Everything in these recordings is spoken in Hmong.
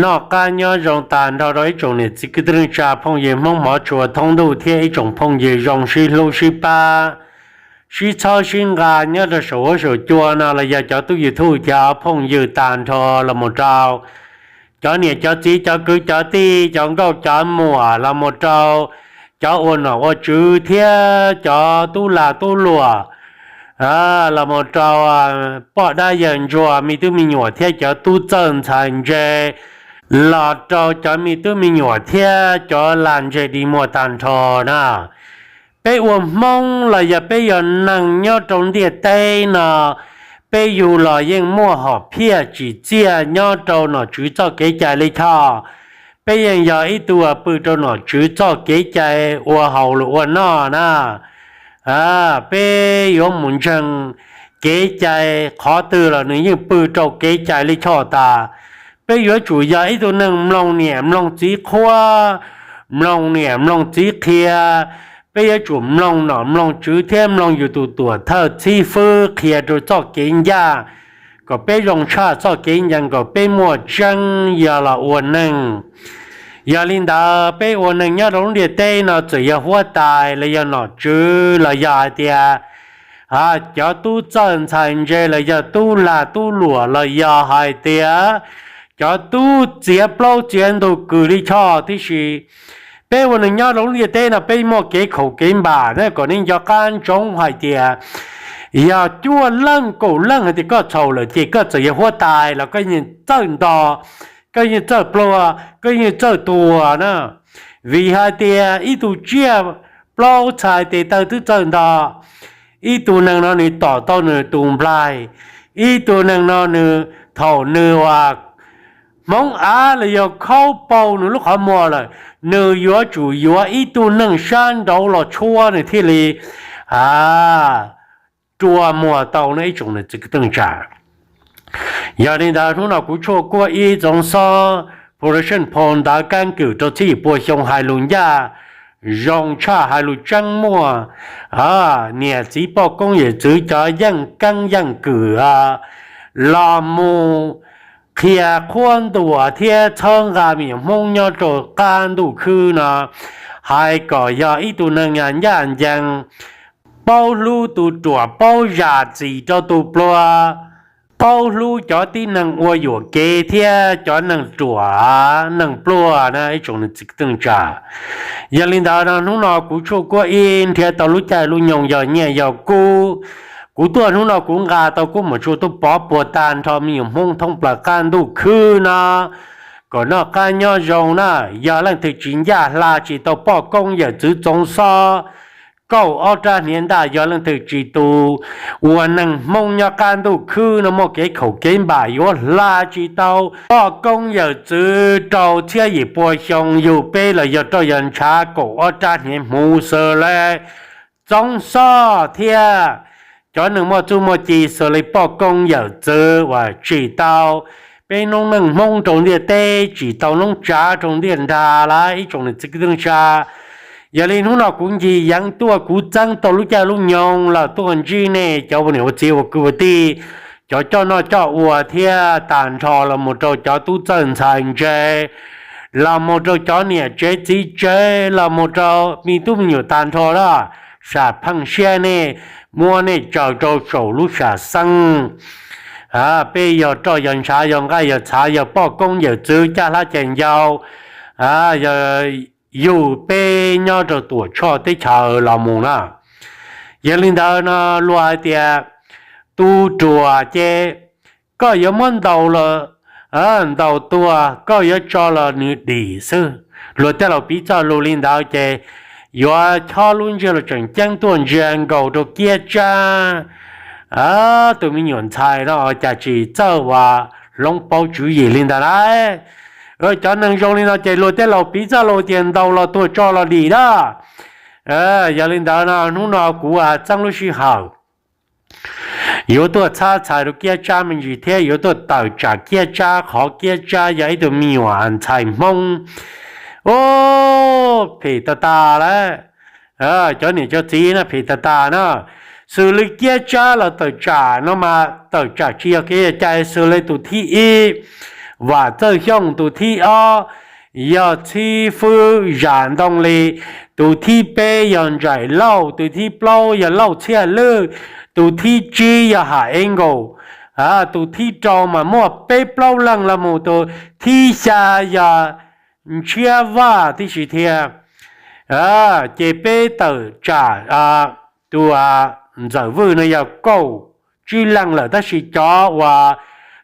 Noj qab nyob zoo tag nrho rau ib tsoom niam txiv kwv tij neej tsa phooj ywg Hmoob hmov tshua thoob ntuj thiab ib tsoom phooj ywg zoo sib hlub sib pab, sib txhawb sib nqa nyob rau saum huab saum cua no los yog cov tub YouTube cov phooj ywg tag nrho los mus rau cov niam cov txiv cov kwv cov tij cov nkauj cov muam los mus rau cov ua nom ua tswv thiab cov tub lag tub luam los mus rau poj dab yawg ntsuag me tub me nyuam thiab cov tub txawj ntxhais ntse los rau cov me tub me nyuam thiab cov lag ntseg dig muag tag nrho na. Peb ua Hmoob los yog peb yog neeg nyob rau ntiaj teb no, peb yug los yeej muaj hom phiaj tsim txiaj nyob rau nom tswv txoj kev cai li choj. Peb yeej yog ib tug pw rau nom tswv txoj kev cai ua haus los ua noj na. Peb yuav mus ntseeg kev cai qhov twg los nws yeej pw rau kev cai li choj tas. Peb yuav tsum yog ib tug neeg mloog niam mloog txiv qhuab, mloog niam mloog txiv qhia. Peb yuav tsum mloog nom mloog tswv thiab mloog yus tus tuam thawj txib fwb qhia rau txoj kev ncaj, kom peb zoo tshaj txoj kev ncees kom peb muaj tseeb yog los ua neeg. Yog li ntawd peb ua neeg nyob rau lub ntiaj teb no txawm yog huab tais los yog nom tswv los yog hais tias cov tub txawj ntxhais ntse los yog tub lag tub luam los yog hais tias cov tub txiav plaub txiav ntug kws li choj tib si. Peb ua neeg nyob rau lub ntiaj teb no peb muaj kev khaum kev npam na, kom nej nco qab ntsoov hais tias yog cuaj leej kaum leej hais tias koj txhaum lawm ces koj txawm yog huab tais los koj yeej txawj nto, koj yeej txawj pluag, koj yeej txawj tuag na. Vim hais tias ib tug tsiaj plaub txhais tes taw twb txawj nto, ib tug neeg no nws tom tau nws tus nplaig, ib tug neeg no nws thaum nws ua hmoov av los yog khaub pau nws lub qhov muag lawm, nws yuav tsum yuav ib tug neeg sab nraud los tshuab nws thiaj li rua muag tau no ib tsoom niam txiv kwv tij neej tsa. Yog li ntawd hnub no kuv tshuaj kuab ib Txoov Xob production phau ntawv kab kwm rau txhiab yim pua xyoo hais lus ncaj zoo tshaj hais lus tseeb muaj niam txiv poj koob yawm txwv cov yeej keeb yeej kwm los mus qhia qhuab ntuas thiab txhawb nqa me nyuam Hmoob nyob rau qab ntuj khwb no, hais kom yog ib tug neeg ncaj ncees, paub hlub tus ruam, paub zam txim rau tus pluag, paub hlub cov tib neeg ua yuam kev thiab cov neeg ruam neeg pluag na ib tsoom niam txiv kwv tij neej tsa. Yog li ntawd no hnub no kuv tshuaj kuab ib nrhiav tau lub caij lub nyoog yog nyiaj yog kub, kuv tuaj hnub no kuv nqa tau kuab mus tshuaj tuaj pov puag tag nrho me nyuam Hmoob thoob plaws qab ntuj khwb no, kom noj qab nyob zoo na. Yog leej twg tsis ncaj hla tsis tau poj koob yawm txwv Txoov Xob kaum ob rab hniav ntaj, yog leej twg tsis tu ua neeg Hmoob nyob qab ntuj khwb no muaj kev khaum kev npam yuav hla tsis tau poj koob yawm txwv rau txhiab yim pua xyoo yug peb los yog roj yog ntshav kaum ob rab hniav hmuv xws li Txoov Xob thiab cov neeg muaj txuj muaj ci xws li poj koob yawm txwv uas tsim tau peb noob neej Hmoob rau ntiaj teb, tsim tau noob tsav rau ntiaj nrag lawm ib tsoom niam txiv kwv tij neej tsa. Yog li hnub no kuv ncig yeev tuaj kuv txeeb tau lub caij lub nyoog los tuaj ntsib nej cov ua niam ua txiv ua kwv ua tij, cov coj noj coj ua thiab tag nrho los mus rau cov tub txawj ntxhais ntse, los mus rau cov niam tsev txiv tsev, los mus rau me tub me nyuam tag nrho lawm, sam pheej siab nej, muab nej tsaws rau saum lub sam xeeb. Peb yog roj yog ntshav yog nqaij yog txhav yog poj koob yawm txwv caj hlab cai ncau, yog yug peb nyob rau Tuam Tshoj teb chaws los mus na. Yog li ntawd no luag hais tias tus ruam ces koj yuav muab ntaus los ntaus tuag, koj yuav tso los nws dim xwb. Luag tej laus piv txoj lus li ntawd ces yuav chob lub ntsej los tseem ceeb tuaj ntsia nkaus rau Kiab Tsab tus me nyuam ntxhais no cas tsis txawj ua hloov pauv tswv yim li ntawd lauj. Cov neeg zoo li no ces luag tej laus piv txoj lus tias ntaus los tuag tso los dim na. Yog li ntawd no hnub no kuv txeeb lub sij hawm yuav tuaj txhab txhais rau Kiab Tsab me ntsis thiab yuav tuaj tawm tsam Kiab Tsab qhov Kiab Tsab yog ib tug me nyuam ntxhais Hmoob. Ub, phem tag tag lawm. Cov niam cov txiv no phem tag tag na. Xws li Kiab Tsab los tawm tsam no mas tawm tsam tsis yog kev cai xws li tus thib ib Vam Txawj Xyooj, tus thib ob yog Txhib Fwb Zam Ntoo Li, tus thib peb yog Ntsaim Lauj, tus thib plaub yog Lauj Txhiaj Lwj, tus thib tsib yog Ham Ev Nkaus, tus thib rau mas muaj peb plaub leeg los mus, tus thib xya yog Ntshiab Vaj tib si thiab. Ces peb tawm tsam tus Ntxawm Vwj no yog kaum tsib leeg lawm, tab sis cov uas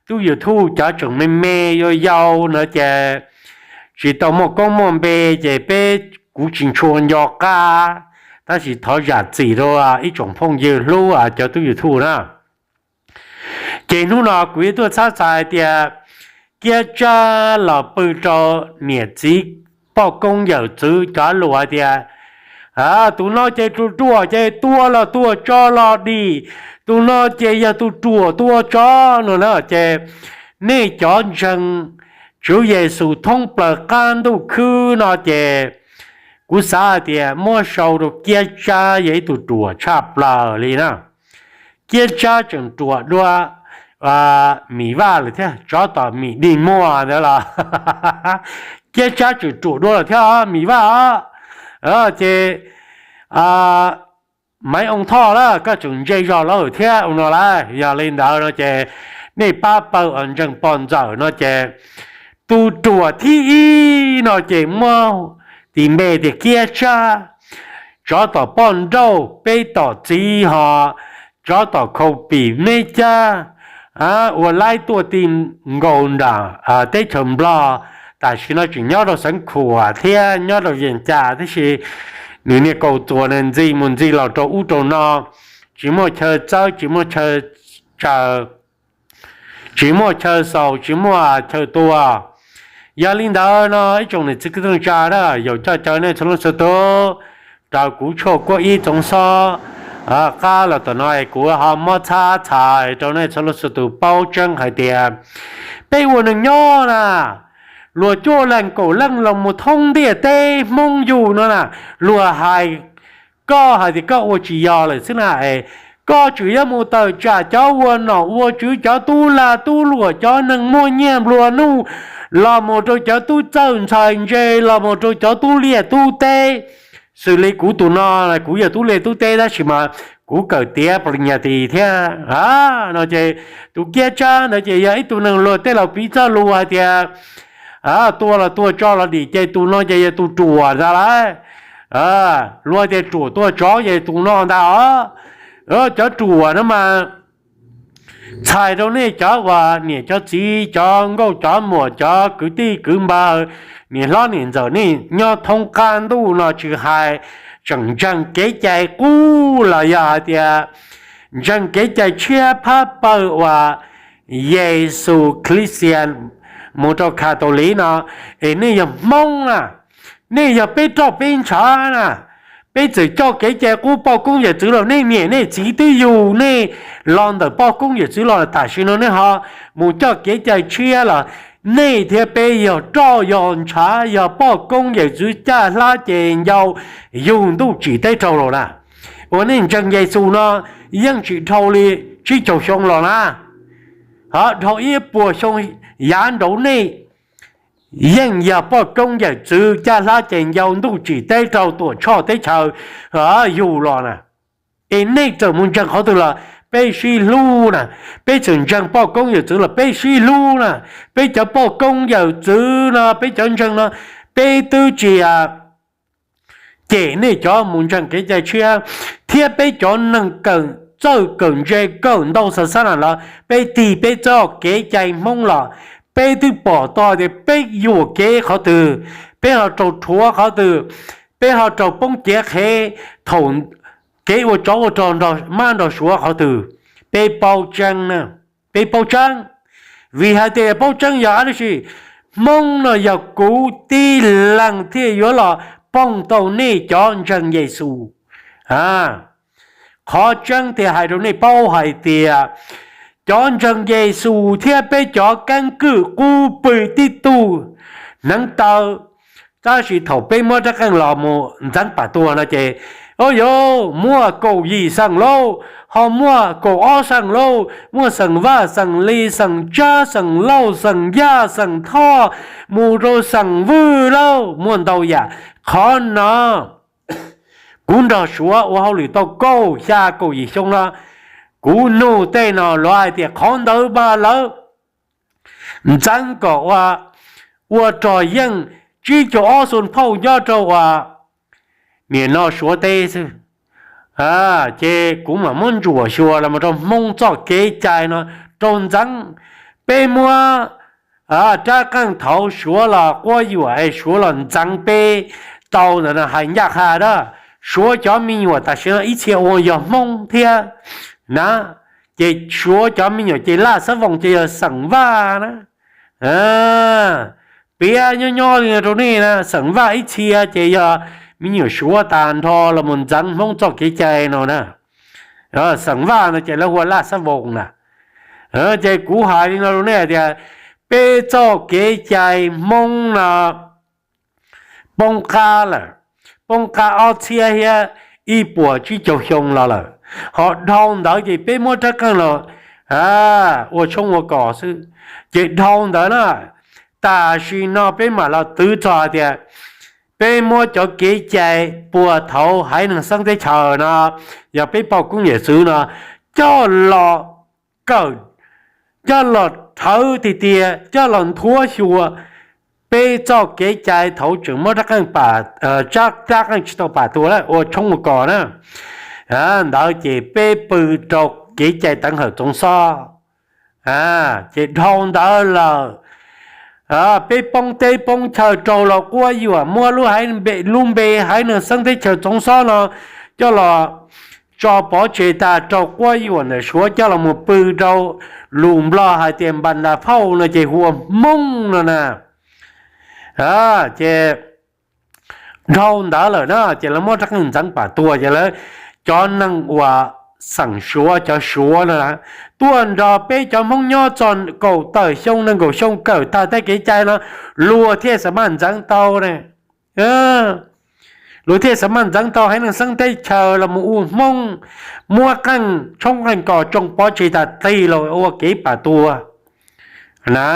tub YouTube cov tseem me me yau yau no ces tsis tau muaj koob muaj npe, ces peb, kuv tsis ntshua nco qab, tab sis thov zam txim rau ib tsoom phooj ywg hlub cov tub YouTube na. Ces hnub no kuv yuav tuaj txhab txhais tias Kiab Tsab los pw rau niam txiv poj koob yawm txwv cov lus hais tias, tus no ces tus ruam ces tua los tua tso los dim, tus no ces yog tus ruam tua tso no na. Ces nej cov ntseeg Tswv Yexus thoob plaws qab ntuj khwb no ces kuv xav hais tias muab sau rau Kiab Tsab yog ib tug ruam tshaj plaws li na. Kiab Tsab tseem ruam dua Mim Vaj lawm thiab, tsov tom Mim dig muag ntawd los Kiab Tsab tseem ruam dua lawm thiab Mim Vaj os. Ces Maiv Oo Thoj lawm koj tseem ntse zog lawm thiab ua no lawm. Yog li ntawd no ces nej pab pawg uas ntseeg pog Ntxawm no ces tus ruam thib ib no ces muab tis npe tias Kiab Tsab, tsov tom poj nrauj peb tom txiv ho, tsov tom khau pim meb cab, ua laib tuaj ti nkaus nram teb chaws Nplog, tam sim no tseem nyob rau Xeev Khuam thiab nyob rau Vees Cas tib si. Nws niag kaus txuas nws ntxi mus ntxi los rau ub rau no, tsis muaj chaw txawb, tsis muaj chaw tsaws, tsis muaj chaw xaus, tsis muaj chaw tua. Yog li ntawd no ib tsoom niam txiv kwv tij neej tsa na, yaum coj caw nej txhua leej txhua tus raws kuv tshuaj kuab ib txoov xob qab los tom no es kuv ho muab txhab txhais rau nej txhua leej txhua tus paub tseeb hais tias peb ua neeg nyob na, luag cuaj leeg kaum leej los mus thoob ntiaj teb Hmoob yug no na, luag hais koj hais tias koj ua tsis yog lawm xwb na es koj tseem yuav mus tawm tsam cov ua nom ua tswv, cov tub lag tub luam, cov neeg muaj nyiaj nplua nuj, los mus rau cov tub txawj ntxhais ntse, los mus rau cov tub liaj tub teb. Xws li kuv tus no, kuv yog tub liaj tub teb tab sis mas kuv kawm tiav pos li nyas tis thiab no ces tus Kiab Tsab ntawd ces yog ib tug neeg luag tej laus piv txoj lus hais tias tua los tua, tso los dim, ces tus no ces yog tus ruam ntag lauj. Luag tias ruam tua tsov ces tus no ntag os. Cov ruam no mas txhais rau nej cov uas niam cov txiv, cov nkauj cov muam, cov kwv tij kwv npawg, niam hlob niam ntxawm, nej nyob thoob qab ntuj no tsis hais tseem ntseeg kev cai qub los yog hais tias ntseeg kev cai tshiab phab pawg uas Yexus Christian mus rau Catholic no, es nej yog Hmoob na, nej yog peb roj peb ntshav na, peb txawm coj kev cai qub poj koob yawm txwv los nej niam nej txiv twb yug nej los ntawm poj koob yawm txwv los, tam sim no nej ho mus coj kev cai tshiab los, nej thiab peb yog roj yog ntshav, yog poj koob yawm txwv caj hlab ces ncau yug ntuj tsim teb raug los na. Uas nej ntseeg Yexus no yeej tsis dhau li tsib caug xyoo los na, ho dhau ib puas xyoo yav nraud nej yeej yog poj koob yawm txwv caj hlab ces ncau ntuj tsim teb raug tuam tshoj teb chaws yug los na. Es nej txawm mus ntseeg qhov twg los peb sib hlub na, peb txawm ntseeg poj koob yawm txwv los peb sib hlub na. Peb cov poj koob yawm txwv no, peb cov ntseeg no, peb twb tsis cem nej cov mus ntseeg kev cai tshiab, thiab peb cov neeg kawm txawj kawm ntse kawm ntau xa xab nas los peb tig peb txoj kev cai Hmoob los peb twb pom tau tias peb yuam kev qhov twg, peb ho raug rhuav qhov twg, peb ho raug poob ciav qhev thaum kev ua tsov ua rog mab nrog suav qhov twg. Peb paub tseeb, peb paub tseeb. Vim hais tias paub tseeb yog dab tsi? Hmoob no yog kuv tib leeg thiaj yuav los poog tau nej cov ntseeg Yexus. Qhov tseeb tiag hais rau nej paub hais tias cov ntseeg Yexus thiab peb cov keeb kwm qub pw tib tug hneev taw, tab sis thaum peb muab rab qeej los mus ntxeev pam tuag no ces Au yog muaj kaum yim xeem lauj, ho muaj kaum ob xeem lauj, muaj xeem Vaj, xeem Lis, xeem Tsab, xeem Lauj, xeem Yaj, xeem Thoj, mus rau xeem Vwj lauj, muaj ntau yam. Qhov no kuv nrog Suav ua hauj lwm tau kaum xya kaum yim xyoo no, kuv nug tej no luag hais tias qhov ntawd mas lawv ntxeev kom ua rog yeej tsib caug ob xu phauj nyob rau uas nim no Suav teb xwb. Ces kuv mam muab ntsuam xyuas los rau Hmoob txoj kev cai no rau ntxeev. Peb muab rab qeej thaud Suav los quab yuam es Suav los ntxeev peb tau ntawm no hais ncaj qha na. Suav cov me nyuam tam sim no ib txhia ua yog Hmoob thiab na, ces Suav cov me nyuam ces laj xab voos ces yog xeem Vaj na. Piav nyob nyob li no rau nej na, xeem Vaj ib txhia ces yog me nyuam Suav tas nrho los mus ntxeev Hmoob txoj kev cai no na. Xeem Vaj no ces lawv hu ua laj xab voos na. Ces kuv hais li no rau nej hais tias peb txoj kev cai Hmoob no poob qab lawm, poob qab ob txhiab thiab ib puas tsib caug xyoo los lawm. Ho dhau ntawd ces peb muab rab qeej los ua tshoob ua kos xwb. Ces dhau ntawd na, tam sim no peb mam los twv txog hais tias peb muab cov kev cai puag thaud haiv neeg xeeb teb chaws no, yog peb poj koob yawm txwv no, coj los kawm, coj los rhawv tiag tiag, coj los nthuav xyuas peb txoj kev cai thaud tseem muab rab qeej, rab qeej tsis tau pam tuag na, ua tshoob ua kos na. Ntawd ces peb pw rau kev cai teev hawm txoov xob. Ces dhau ntawd lawm, peb poob teb poob chaw rau los quab yuam muab lub haiv, lub npe haiv neeg xeeb teb chaws txoov xob no coj los tso pov tseg tag, rau quab yuam ntawm Suav coj los mus pw rau lus Nplog hais tias npas ntas phauj no ces hu ua Hmoob no na. Ces dhau ntawd lawm na ces lawv muab rab qeej ntxeev pam tuag ces lawv, cov neeg uas xeem Suav cov Suav no tuaj nrog peb cov Hmoob nyob txog kaum tawm xyoo nees nkaum xyoo kawm tag tej kev cai no, luag thiaj xav maj ntxeev tau ne. Luag thiaj xav maj ntxeev tau haiv neeg xeeb teb chaws los mus ua Hmoob, muab qeej tshoob qeej kos tsoo pov tseg tag tig los ua kev pam tuag na.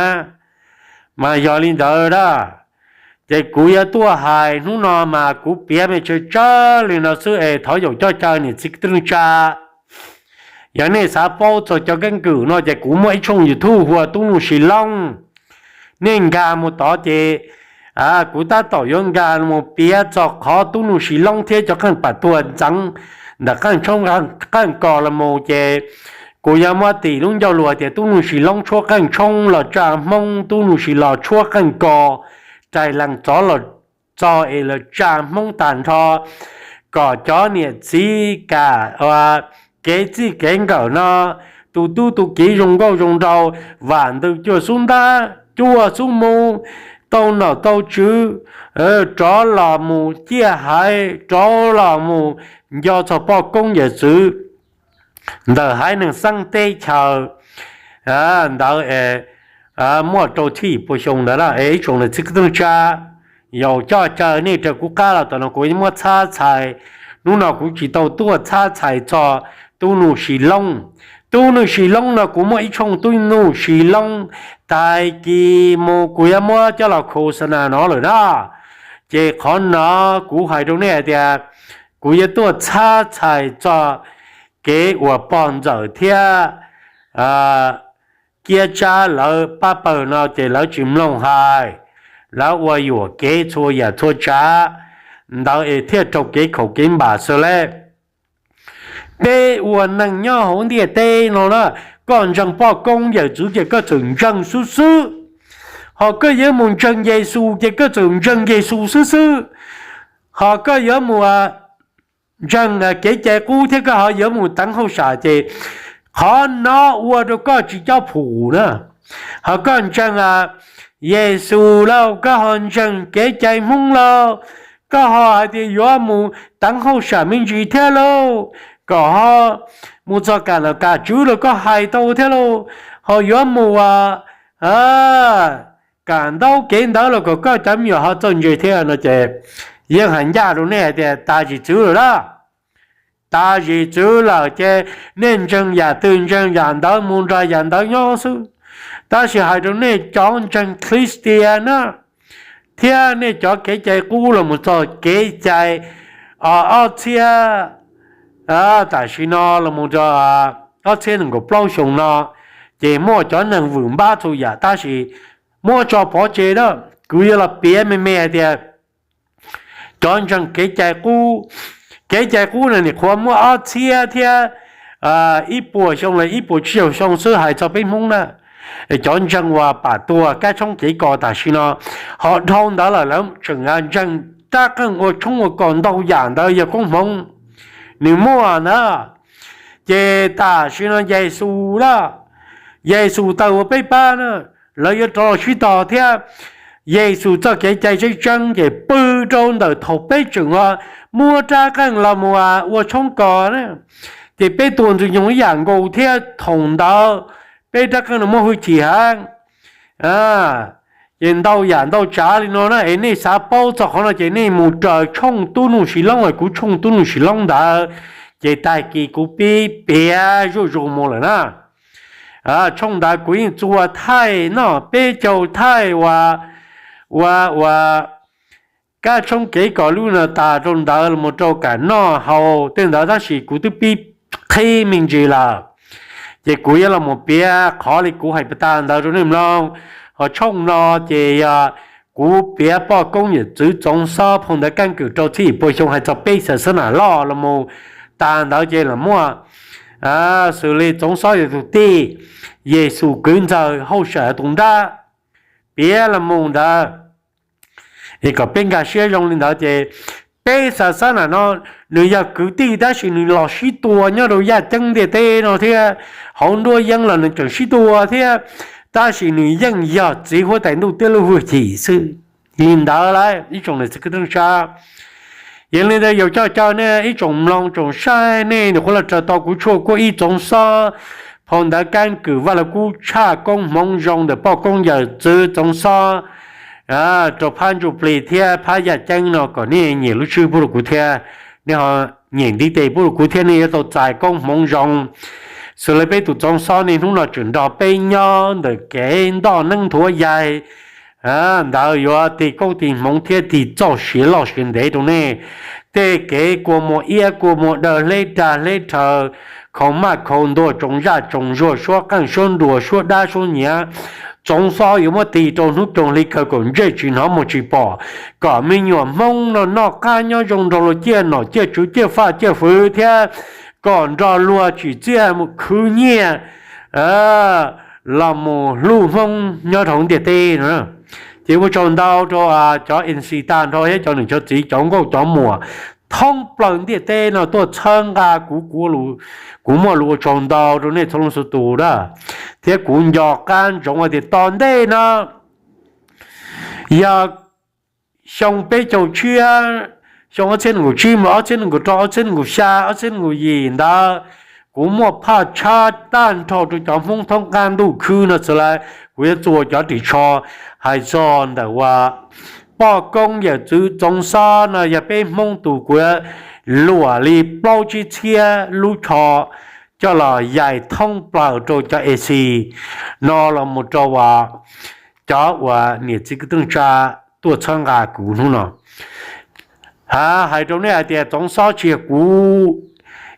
Mas yog li ntawd na, ces kuv yuav tuaj hais hnub no mas kuv piav me tsawg tsawg li no xwb es thov yaum coj caw niam txiv kwv tij neej tsa. Yog nej xav paub txog cov keeb kwm no ces kuv muaj ib tshooj YouTube hu ua Tub Nuj Sis Loob. Nej nkag mus tod ces kuv tab tom yuav nkag mus piav txog qhov Tub Nuj Sis Loob thiab cov qeej pam tuag ntxeev ntawm qeej tshoob qeej kos los mus ces kuv yuav muab tis lub ncauj lus tias Tub Nuj Sis Loob tshuab qeej tshoob los tsa Hmoob, Tub Nuj Sis Los tshuab qeej kos, rais lees txov los txog es los tsa Hmoob tag nrho, kom cov niam txiv kam kev txij kev nkawm no, tus tub tus kiv zoo nkauj zoo nraug, vam ntws cuaj xub ntab cuaj xub mus, tau nom tau tswv, rov los mus ciaj haiv, rov los mus nco txog poj koob yawm txwv ntawm haiv neeg xeeb teb chaws ntawd es muaj rau tsib puas xyoo ntawd na. Es ib tsoom niam txiv kwv tij neej tsa, yaum coj caw nej raws kuv qab los tom no kuv muab txhab txhais. Hnub no kuv tsis tau tuaj txhab txhais txog Tub Nuj Sis Loob. Tub Nuj Sis Loob no kuv muaj ib tshooj Tub Nuj Sis Loob, tag kis mus kuv yuav muab coj los khos xa nas no lawm na. Ces qhov no kuv hais rau nej hais tias kuv yuav tuaj txhab txhais txog kev uas pog ntxawm thiab Kiab Tsab lawv pab pawg no ces lawv tsis mloog hais, lawv ua yuam kev txhua yam txhua tsav ntawd es thiaj raug kev khaum kev npam xwb le. Peb ua neeg nyob hauv ntiaj teb no na, koj ntseeg poj koob yawm txwv ces koj txawm ntseeg xwb xwb, ho koj yuav mus ntseeg Yexus ces koj txawm ntseeg Yexus xwb xwb, ho koj yuav mus ntseeg kev cai qub thiab koj ho yuav mus teev hauj sam ces qhov no ua rau koj tsis cob phum na. Ho koj ntseeg Yexus lauj, koj ho ntseeg kev cai Hmoob lauj, koj ho hais tias yuav mus teev hauj sam me ntsis thiab lauj, kom ho mus txog kam nom kam tswv los koj hais tau thiab lauj, ho yuav mus kam ntaub kev ntawd los kom koj cov me nyuam ho txawj ntse thiab no ces yeej hais ncaj rau nej hais tias tas tsis txwv lawm na. tas zim txwv lawm ces nej ntseeg yam twg ntseeg yam ntawd mus nrog yam ntawd nyob xwb. Tab sis hais rau nej cov ntseeg Khristia na, thiab nej cov kev cai qub los mus txog kev cai ob txhiab, tam sim no los mus rau ob txhiab nees nkaum plaub xyoo no, ces muaj cov neeg vwm npab txhua yam tab sis muab tso pov tseg na. Kuv yuav los piav me me hais tias cov ntseeg kev cai qub, kev cai qub no nim qhuav muaj ob txhiab thiab ib puas xyoo los ib puas tsib caug xyoo xwb hais txog peb Hmoob na. Cov ntseeg uas pam tuag kab tshoob kev kos tam sim no ho dhau ntawd lawm, lawv tseem ntseeg rab qeej ua tshoob ua kos ntau yam ntawd yog koob hmoov nws muaj na. Ces tam sim no Yexus na, Yexus taw ua peb pab na, lawv yuav rov los sib tog thiab. Yexus txoj kev cai tseeb tseeb ces pw rau ntawm thaum peb tseem muab rab qeej los mus ua tshoob kos na, ces peb tuag ntxwg nyoog ib yam nkaus thiab. Thaum ntawd peb rab qeej no muaj hwj chim heev. Ces ntau yam ntau tsav li no na, es nej xav paub txog qhov no ces nej mus raws tshooj Tub Nuj Sis Loob, kuv tshooj Tub Nuj Sis Loob ntawd, ces tag kis kuv pib piav zuj zus mus lawm na. Tshooj ntawd kuv yeej txua thaij noj peb caug thaij ua, ua, ua kab tshoob kev kos lub no tas rau ntawd los rau kam noj haus tej ntawd tab sis kuv twb pib qhib me ntsis lawm. Ces kuv yuav los mus piav qhov li kuv hais tas ntawd rau nej mloog. Ho tshooj no ces yog kuv piav poj koob yawm txwv Txoov Xob phau ntawv keeb kwm rau txhiab yim pua xyoo hais txog peb xa xab nam loj los mus tas ntawd ces los muaj xws li Txoov Xob yog tus tij, Yexus kwv ntxawg, hauj sam tus nrab, piav los mus ntawd. Es kom peb nkag siab zoo li ntawd ces peb xa xab nam no nws yog kwv tij tab sis nws los sib tua nyob rau yaj ceeb ntiaj teb no thiab, hauv nruab yeeb los nws tseem sib tua thiab, tab sis nws yeej yog txiv huab tais ntuj teb lub hwj chim xwb. Li ntawd lawm ib tsoom niam txiv kwv tij neej tsa, yog li ntawd yus coj caw nej ib tsoom mloog tsoom saib nej nws qhuav los raws tau kuv tshuaj kuab ib Txoov Xob phau ntawv keeb kwm Vaj Lug Kub tshaj koob hmoov zoo ntawm poj koob yawm txwv Txoov Xob rau phab ntsuj plig thiab phab yaj ceeb no kom nej nyiam lub tswb pub rau kuv thiab, nej ho nyiam ntiv tes pub rau kuv thiab nej yuav tau txais koob hmoov zoo. Xws li peb tus Txoov Xob niaj hnub no tseem nrog peb nyob ntawm kev ntoj neeb nthuav yaig ntawd yuav tig koob tig hmoov thiab tig txoj sia loj sia ntev rau nej. Tej kev kua muag iab kua muag daw, hleb dag hleb rhaw, khau maj khau ntuag, tsoos zaj tsoos zuag, suab qeej suab nruas, suab dab suab nyiav, Txoov Xob yuav muab tig rau hnub roog hli kaw kom ntsej tsis hnov muag tsis pom, kom me nyuam Hmoob no noj qab nyob zoo nrog luag ciaj nom ciaj tswv ciaj faj ciaj fwv thiab kom nrog luag tsim txiaj mus khwv nyiaj los mus hlub Hmoob nyob rau hauv ntiaj teb no. Ces ua tsaug ntau rau cov MC tag nrho thiab cov niam cov txiv cov nkauj cov muam thoob plaws ntiaj teb no tuaj txhawb nqa kuv, kuv muaj lus ua tsaug ntau rau nej txhua leej txhua tus na. Thiab kuv nco qab ntsoov hais tias tom ntej no yog xyoo peb caug tshiab, xyoo ob txhiab nees nkaum tsib mus ob txhiab nees nkaum rau, ob txhiab nees nkaum xya, ob txhiab nees nkaum yim ntawd, kuv muaj phaj tshab tag nrho rau cov Hmoob thoob qab ntuj khwb no xwb lawm. Kuv yuav txuas cov ris tsho hais txog ntawm uas poj koob yawm txwv Txoov Xob no yog peb Hmoob tus, kuv luam li plaub tsib txhiab lub tsho coj los yais thoob plaws rau cov MC no los mus rau uas cov uas niam txiv kwv tij neej tsa tuaj txhawb nqa kuv hnub no. Hais rau nej hais tias Txoov Xob tsis yog kuv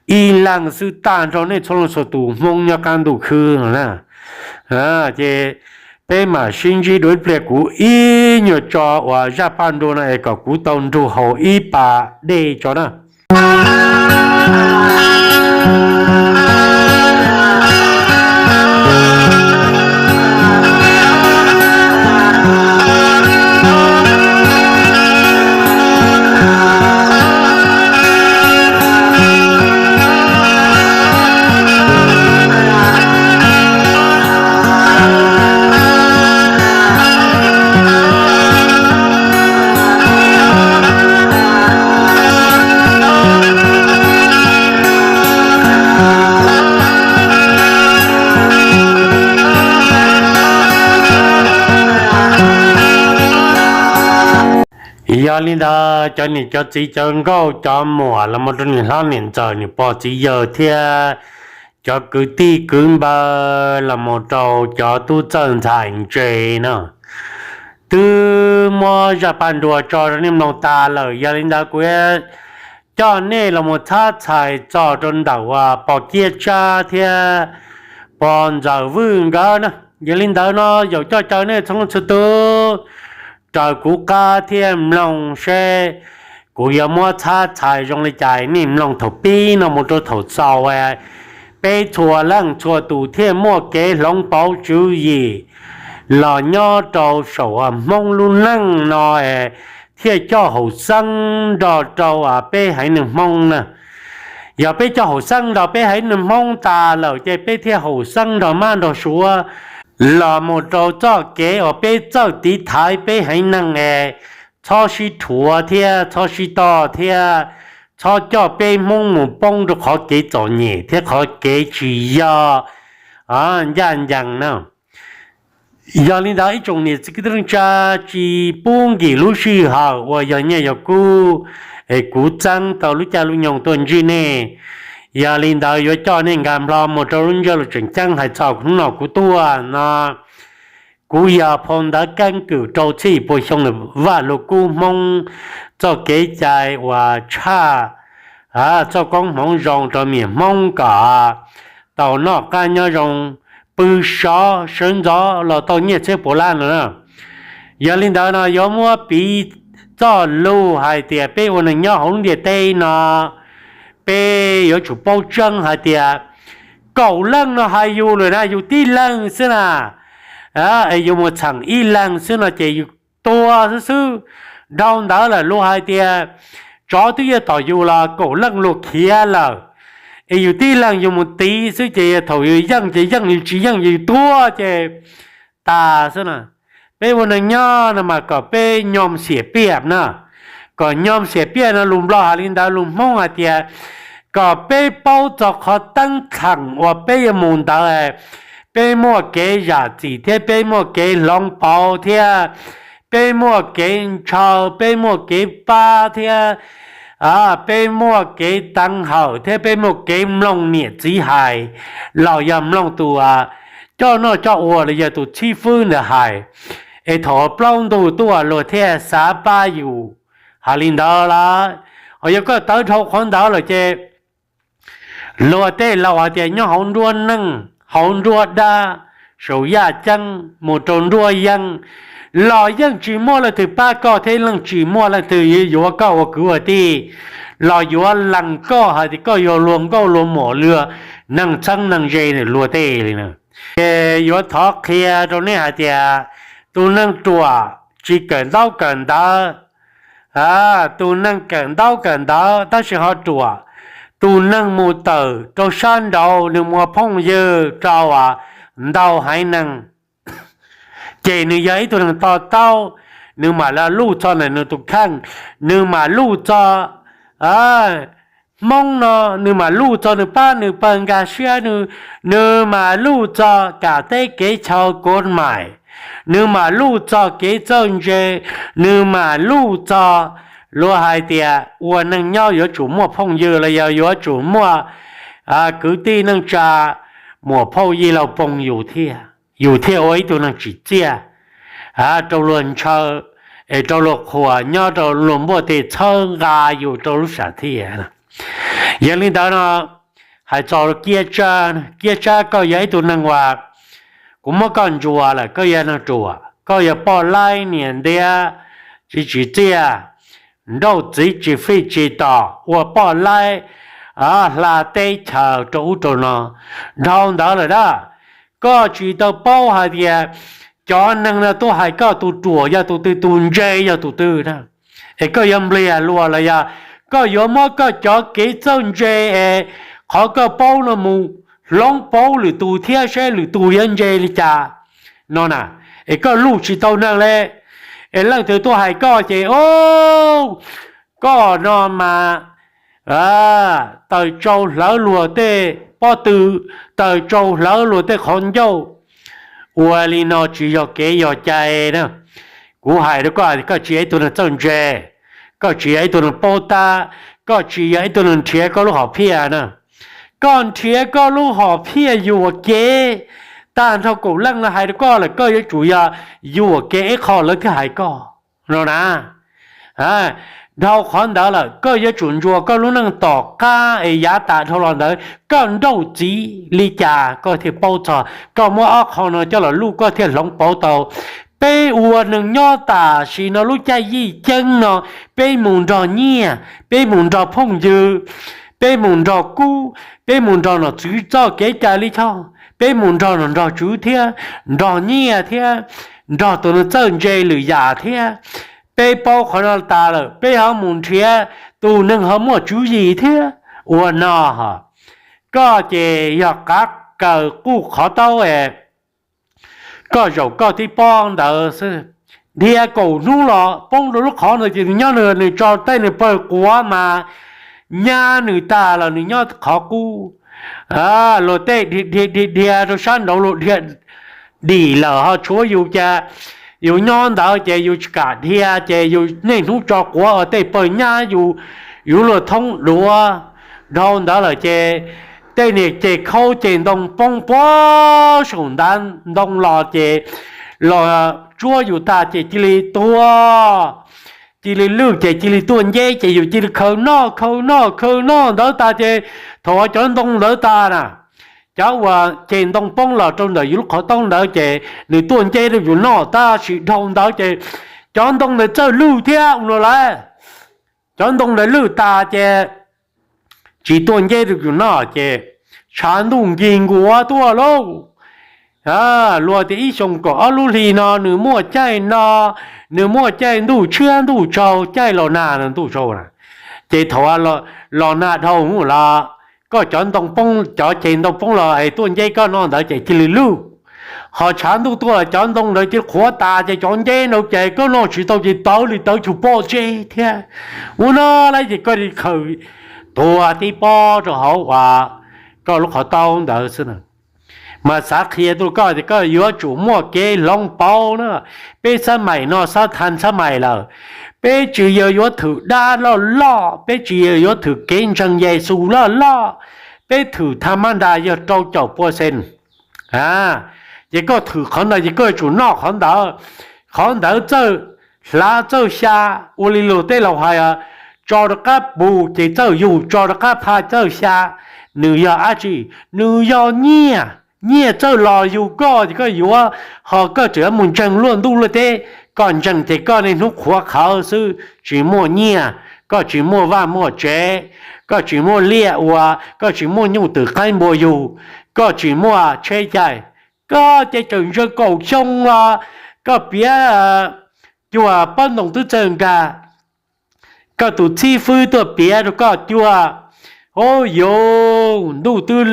ib leeg xwb, tag nrho nej txhua leej txhua tus Hmoob nyob qab ntuj khwb no na. Ces peb mam sib ntsib dua ib pliag, kuv ib nyuag tso uas zaj paj nruas no es kom kuv tau nrug haus ib pas dej tso na. Yog li ntawd cov niam cov txiv cov nkauj cov muam los mus rau niam hlob niam ntxawm niam pog txiv yawg thiab cov kwv tij kwv npawg los mus rau cov tub txawj ntxhais ntse no, twb muab zaj paj nruas tso rau nej mloog tas lawm. Yog li ntawd kuv coj nej los mus txhab txhais txog rau ntawm uas pog Kiab Tsab thiab pog Ntxawm Vwj nkawd na. Yog li ntawd no yaum coj caw nej txhua leej txhua tus raws kuv qab thiab mloog seb kuv yuav muab txhab txhais zoo li cas, nej mloog thaum pib no mus rau thaum xaus, peb txhua leej txhua tus thiaj muaj kev hloov pauv tswv yim los nyob rau saum Hmoob lub neej no, thiaj coj haum xeeb nrog rau peb haiv neeg Hmoob na. Yog peb coj haum xeeb nrog peb haiv neeg Hmoob tas lawm ces peb thiaj haum xeeb nrog mab nrog suav los mus rau txoj kev uas peb txawj tiv thaiv peb haiv neeg es txhob sib rhuav thiab txhob sib toj thiab txhob coj peb Hmoob mus poob rau qhov kev txom nyem thiab qhov kev tsis yog ncaj ncees na. Yog li ntawd ib tsoom niam txiv kwv tij neej tsa, tsis pub nkim lub sij hawm uas yog nyiaj yog kub es kuv txeeb tau lub caij lub nyoog tuaj ntsib nej. Yog li ntawd yuav coj nej nkag nplho mus rau lub ntsiab lus tseem ceeb hais txog hnub no kuv tuaj no. Kuv yog phau ntawv keeb kwm rau txhiab yim pua xyoo vaj lug kub Hmoob txoj kev cai uas tshaj txoj koob hmoov zoo rau miam Hmoob kom tau noj qab nyob zoo, pw sov sawv ntxov los tau nyiaj txhiab puas lab no na. Yog li ntawd no yuav muab piv txoj lus hais tias peb ua neeg nyob hauv lub ntiaj teb no, peb yuav tsum paub tseeb hais tias kaum leej no hais yus lawm na, yus tib leeg xwb na, es yus mus txheem ib leeg xwb no ces yus tuag xwb xwb. Dhau ntawd lawm luag hais tias tsov twb yuav tom yus los kaum leej luag khiav lawm, es yus tib leeg yus mus tiv xwb ces thaum yus yeej ces yeej, yus tsis yeej yus tuag ces tas xwb na. Peb ua neeg nyob no mas kom peb nyom xiam piaj na, kom nyom xiam piaj no lus Nplog hais li ntawd, lus Hmoob hais tias kom peb paub txog qhov teeb txheem uas peb yuav mus ntawd, peb muaj kev zam txim thiab peb muaj kev hloov pauv thiab peb muaj kev ntshaw, peb muaj kev pab thiab peb muaj kev teev hawm thiab peb muaj kev mloog niam txiv hais los yog mloog tus coj noj coj ua los yog tus xib fwb ntawd hais, es thaum plaub ntug tuaj luag thiaj xav pab yus. Hais li ntawd lawm, ho yog koj tawv dhau qhov ntawd lawm ces luag tej laus hais tias nyob hauv nruab neej hauv nruab dab, saum yaj ceeb mus rau nruab yeeb los yeej tsis muaj leej twg pab koj thiab yeej tsis muaj leej twg yuav koj ua kwv ua tij los yuav lees koj hais tias koj yog luag nkauj luag muam, luag neeg txheeb neeg ze luag tej li na. Ces yuav thov qhia rau nej hais tias tus neeg ruam tsis kawm ntaub kawm ntawv, tus neeg kawm ntaub kawm ntawv tab sis ho ruam, tus neeg mus tawm rau sab nraud nws muaj phooj ywg rau ntau haiv neeg, ces nws yog ib tug neeg to taub, nws mam li luj txog ntawm nws tus kheej, nws mam luj txog Hmoob no, nws mam luj txog nws pab nws pawg nkag siab, nws mam luj txog kam teb kev chaw kod mais, nws mam luj txog kev txawj ntse, nws mam luj txog luag hais tias ua neeg nyob yuav tsum muaj phooj ywg los yog yuav tsum muaj kwv tij neej tsa, muam phauj yij laug phooj ywg thiab, yus thiaj ua ib tug neeg tsim txiaj rau luag ntshaw, es rau luag qhuas, nyob rau luag npuaj tej txhawb nqa yus rau lub sam thiaj. Yog li ntawd no, hais txog Kiab Tsab, Kiab Tsab koj yog ib tug neeg uas kuv muab koj ntsuas lawm, koj yog neeg ruam, koj yog poj laib niam ntiav tsis tsim txiaj, nrauj txiv tsis fij tsis tom, ua poj laib hla teb chaws rau ub rau no dhau ntawd lawm na. Koj tsis tau paub hais tias cov neeg no tuaj hais koj tus ruam yog tus twg, tus ntse yog tus twg na. Es koj yuav npliag luag los yog koj yuav muab koj cov kev txawj ntse es qhov koj paub no mus hloov pauv lwm tus thiab seb lwm tus yuav ntse li cas no na. Es koj luj tsis tau neeg li, es leej twg tuaj hais koj ces o, koj no mas taws tsau hlawv luag tej pob tw, taws tsau hlawv luag tej qhov ncauj. Ua li no tsis yog kev yog cai na. Kuv hais rau koj, koj tsis yog ib tug neeg txawj ntse. Koj tsis yog ib tug neeg paub tab, koj tsis yog ib tug neeg nrhiav koj lub hom phiaj na. Koj nrhiav koj lub hom phiaj yuam kev, tag nrho kaum leej no hais rau koj lawm, koj yuav tsum yog yuam kev ib qho lawv thiaj hais koj no na. Dhau qhov ntawd lawm koj yuav tsum ntsuas koj lub neej tom qab es yav tas dhau los ntawd koj nrauj txiv li cas koj thiaj paub txog. Koj muab ob qho no coj los luj koj thiaj hloov pauv tau. Peb ua neeg nyob tam sim no lub caij yij ceeb no, peb mus nrog nyiaj, peb mus nrog phooj ywg, peb mus nrog kub, peb mus nrog nom tswv txoj kev cai lij choj, peb mus nrog nom nrog tswv thiab nrog nyiaj thiab nrog tus neeg txawj ntse lwm yam thiab. Peb paub qhov no tas lawm peb ho mus nrhiav tus neeg ho muaj tswv yim thiab ua no ho. Koj ces yog qav kaws quj qhov taub es koj zaum koj tib pob ntawd xwb. Dhia kaum hnub los poob rau lub qhov ntawd ces nws nyob nws, nws tso tej nws pawg quav mas nyab nws tag los nws nyob qhov qub. Luag tej dhia dhia dhia rau sab nraud luag dhia dim lawm ho tshuav yus cas yus nyob ntawd ces yus tsis kam dhia ces yus niaj hnub tso quav ua tej pawg nyab yus, yus luag thoob duav. Dhau ntawd lawm ces tej niag ceg khaub ceg ntoo poob puag saum ntav ntoo los ces los tsuab yus tag ces cia li tuag, cia li lwj ces cia li tuaj nceb ces yus cia li khaws noj khaws noj khaws noj ntawd tas ces thaum cov ntoo ntawd tas na, cov uas ceg ntoo poob los rau ntawm yus lub qhov taub ntawd ces nws tuaj nceb rau yus noj tab sis dhau ntawd ces cov ntoo ntawd txawj lwj thiab ua no lawm. Cov ntoo ntawd lwj tas ces tsis tuaj nceb rau yus noj ces tshav ntuj nkig nkuav tuaj lauj. Luag tias ib xyoos kaum ob lub hli no nws muaj caij no, nws muaj caij ntuj tshiab ntuj tsaus caij los nag ntuj tsaus na. Ces thaum los nag dhau los koj cov ntoo poob, cov ceg ntoo poob los es tuaj nceb koj noj ntawd ces cia li lwj. Ho tshav ntuj tuaj los cov ntoo ntawd cia li qhuav tas ces cov nceb ntawd ces koj noj tsis tau ces tawv li tawv tsuj poj tseg thiab. Ua no lawm ces koj li khaws tuag tib pob rau hauv uas koj lub qhov taub ntawd xwb na. Mas xav qhia tuaj koj tias koj yuav tsum muaj kev hloov pauv na. Peb xab maim no xab tha xab maim lawm, peb tsis yog yuav thwm dab loj loj, peb tsis yog yuav thwm kev ntseeg Yexus loj loj, peb thwm tha mab nra yog rau caum pua xees. Ces koj thwm qhov ntawd ces koj yuav tsum noj qhov ntawd. Qhov ntawd txawj hlav txawj xya, ua li luag tej laus hais, tso rov qab pus ces txawj yug, tso rov qab phaj txawj xya. Nws yog dab tsi? Nws yog nyiaj. Nyiaj txawj los yug koj ces koj yuav, ho koj tseem mus ntseeg luaj ntuj luaj teb. Koj ntseeg ces koj niaj hnub qhuav qhawv xwb, tsis muaj nyiaj, koj tsis muaj vaj muaj tsev, koj tsis muaj liaj ua, koj tsis muaj nyuj twm qaib npua yug, koj tsis muaj tsheb caij, koj ces tseem ntseeg kaum xyoo los koj piav cuag pob ntoo twb txawj nkag, koj tus txib fwb tuaj piav rau koj cuag, o, yuav ntuj twb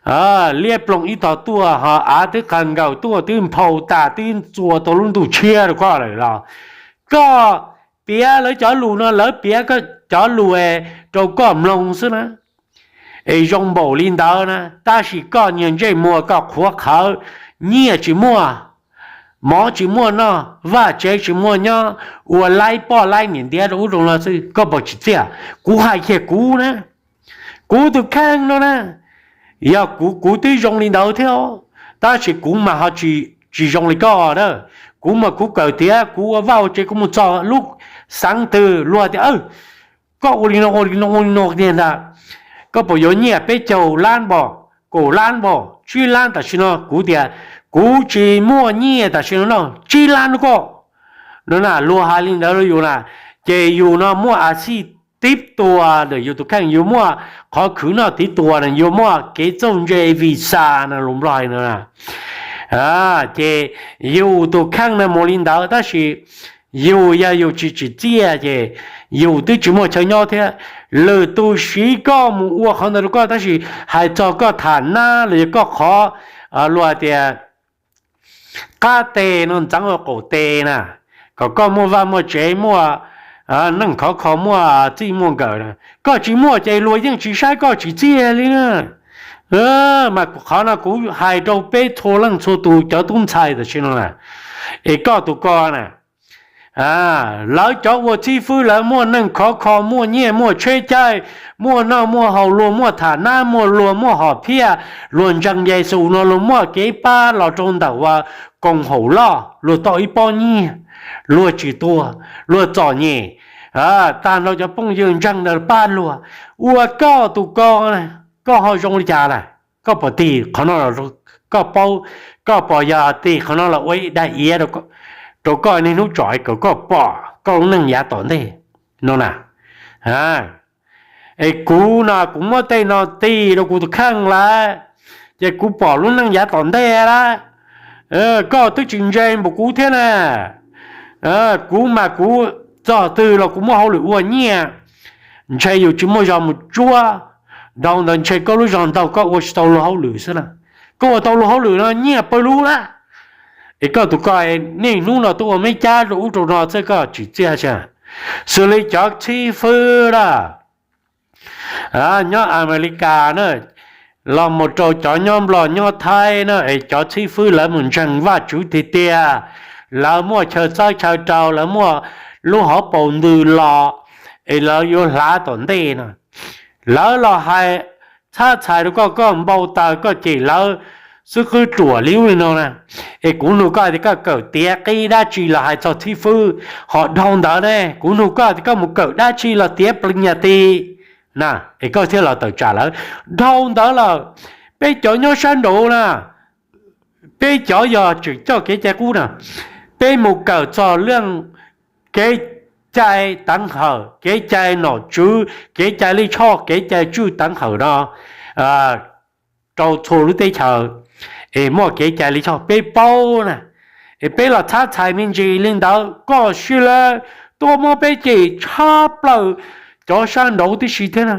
liab ploog ib tog tuaj ho av twb qas nkaus tuaj twb nphau tas twb txua tau lub ntuj tshiab rau koj lawm los koj piav lawv cov lus no lawv piav cov lus rau koj mloog xwb na. Es zoo npaum li ntawd na tab sis koj niag ntsej muag koj qhuav qhawv, nyiaj tsis muaj, mov tsis muaj noj, vaj tsev tsis muaj nyob, ua laib poj laib niam ntiav rau ub rau no xwb koj puas tsim txiaj? Kuv hais kiag kuv na, kuv tus kheej no na, yog kuv kuv twb zoo li ntawd thiab, tab sis kuv mas ho tsis zoo li koj na. Kuv mas kuv kawm tiav kuv ua vaj ua tsev kuv mus txog lub xeev twg luag tias koj ua li no ua li no ua li no tiag ntag, koj puas yuav nyiaj peb caug lab npaum, kaum lab npaum, tsib lab tam sim no? Kuv tias kuv tsis muaj nyiaj tam sim no no, tsib lab no koj. No na luag hais li ntawd rau yus na, ces yus no muaj a xij tib tua ntawm yus tus kheej, yus muaj qhov khwv noj tib tua na, yus muaj kev txawj ntse visa na lus Nplog hais no na. Ces yus tus kheej na mus li ntawd tab sis yus yog yus tsis tsim txiaj ces yus twb tsis muaj chaw nyob thiab. Lwm tus siv koj mus ua qhov ntawd rau koj tab sis hais txog koj tham nab los yog koj qhov luag tias qab tes no ntxeev ua qaum tes na, kom koj muaj vaj muaj tsev muaj neej khov kho muaj txij muaj nkawm na, koj tsis muaj ces luag yeej tsis saib koj tsim txiaj li na. Mas qhov no kuv hais rau peb txhua leej txhua tus cov tub ntxhais tam sim no na, es koj tus ko na, Lawv cov ua txhib fwb lawv muaj neej khov kho, muaj nyiaj muaj tsheb caij, muaj noj muaj haus, luag muaj tham nab, muaj luag muaj hom phiaj, luag ntseeg Yexus no luag muaj kev pab los rau ntawm uas koom haum loj, luag tau ib pob nyiaj, luag tsis tuag, luag txom nyem, tag nrho cov phooj ywg ntseeg ntawd pab luag. Ua koj tus ko, koj ho zoo li cas lawm? Koj puas tig qhov no, koj paub, koj puas yog tig qhov no los ua ib daim iav rau koj niaj hnub tsom es kom koj pom koj lub neej yav tom ntej no na? Es kuv no kuv muab tej no tig rau kuv tus kheej lawm, ces kuv pom lub neej yav tom ntej lawm. Koj twb tsis ntse npaum kuv thiab na. Kuv mas kuv txog twg los kuv muaj hauj lwm ua nyiaj, ntshe yus tsis muaj zog mus tsuab. Dhau ntawd ntshe koj lub zog ntaug koj ua tsis tau luag hauj lwm xwb na. Koj ua tau luag hauj lwm no nyiaj pawg lug lawm. Es koj tus ko niaj hnub no tuaj ua meb cab rau ub rau no xwb koj tsis txiaj xwb. Xws li cov txhib fwb lawm nyob Amelikas na, los mus rau cov nyob Nplog nyob Thaib na, es cov txhib fwb lawv mus ntseeg Vajtswv tiag tiag, lawv muaj chaw txawb chaw rau, lawv muaj lub hauv paus ntws los, es lawv yuav hlav tom ntej no, lawv los hais txhab txhais rau koj, koj npau taws koj cem lawv xwb qwb ruam li ub li no na. Es kuv nug koj tias koj kawm tiav qib dab tsi los hais txog txhib fwb? Ho dhau ntawd ne, kuv nug koj tias koj mus kawm dab tsi los tiav plis nyas tis na, es koj thiaj los tawm tsam lawv? Dhau ntawd lawm, peb cov nyob sab nraud na, peb cov yog tseem coj kev cai qub na, peb mus kawm txog leej kev cai teev hawm, kev cai nom tswv, kev cai lij choj, kev cai tswj teev hawm no rau txhua lub teb chaws, es muaj kev cai lij choj peb paub na, es peb los txhab txhais me ntsis li ntawd koj sib lab tuaj muab peb cem tshaj plaws cov sab nraud tib si thiab na.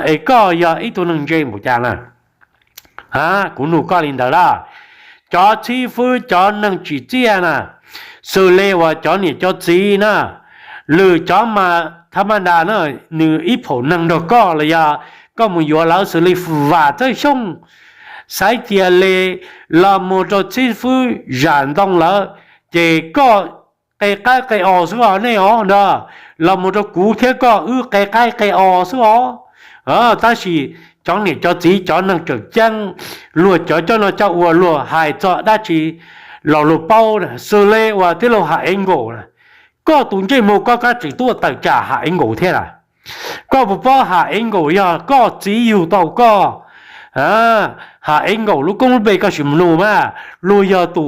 Es koj yog ib tug neeg ntse npaum cas na? Kuv nug koj li ntawd lawm. Cov txhib fwb cov neeg tsim txiaj na, xws li uas cov niam cov txiv na, lwm cov mas tha ma da na, nws ib phaum neeg nrog koj los yog koj mus yuav lawv xws li Vam Txawj Xyooj, Xaiv Cia Li, los mus rau txhib fwb Zam Ntoo lawv, ces koj qe qaib qe os xwb os nej os nrog, los mus rau kuv thiab koj wb qe qaib qe os xwb os. Tab sis cov niam cov txiv cov neeg tseem ceeb, luag cov coj noj coj ua luag hais txog dab tsi los luag paub, xws li uas tij laug Ham Ev Nkaus na, koj tus ntsej muag koj kab tsis tuaj tawm tsam Ham Ev Nkaus thiab lawm. Koj puas paub Ham Ev Nkaus yog koj txiv yug tau koj? Ham Ev Nkaus lub koob lub npe koj sim mus nug mas, luag yog tus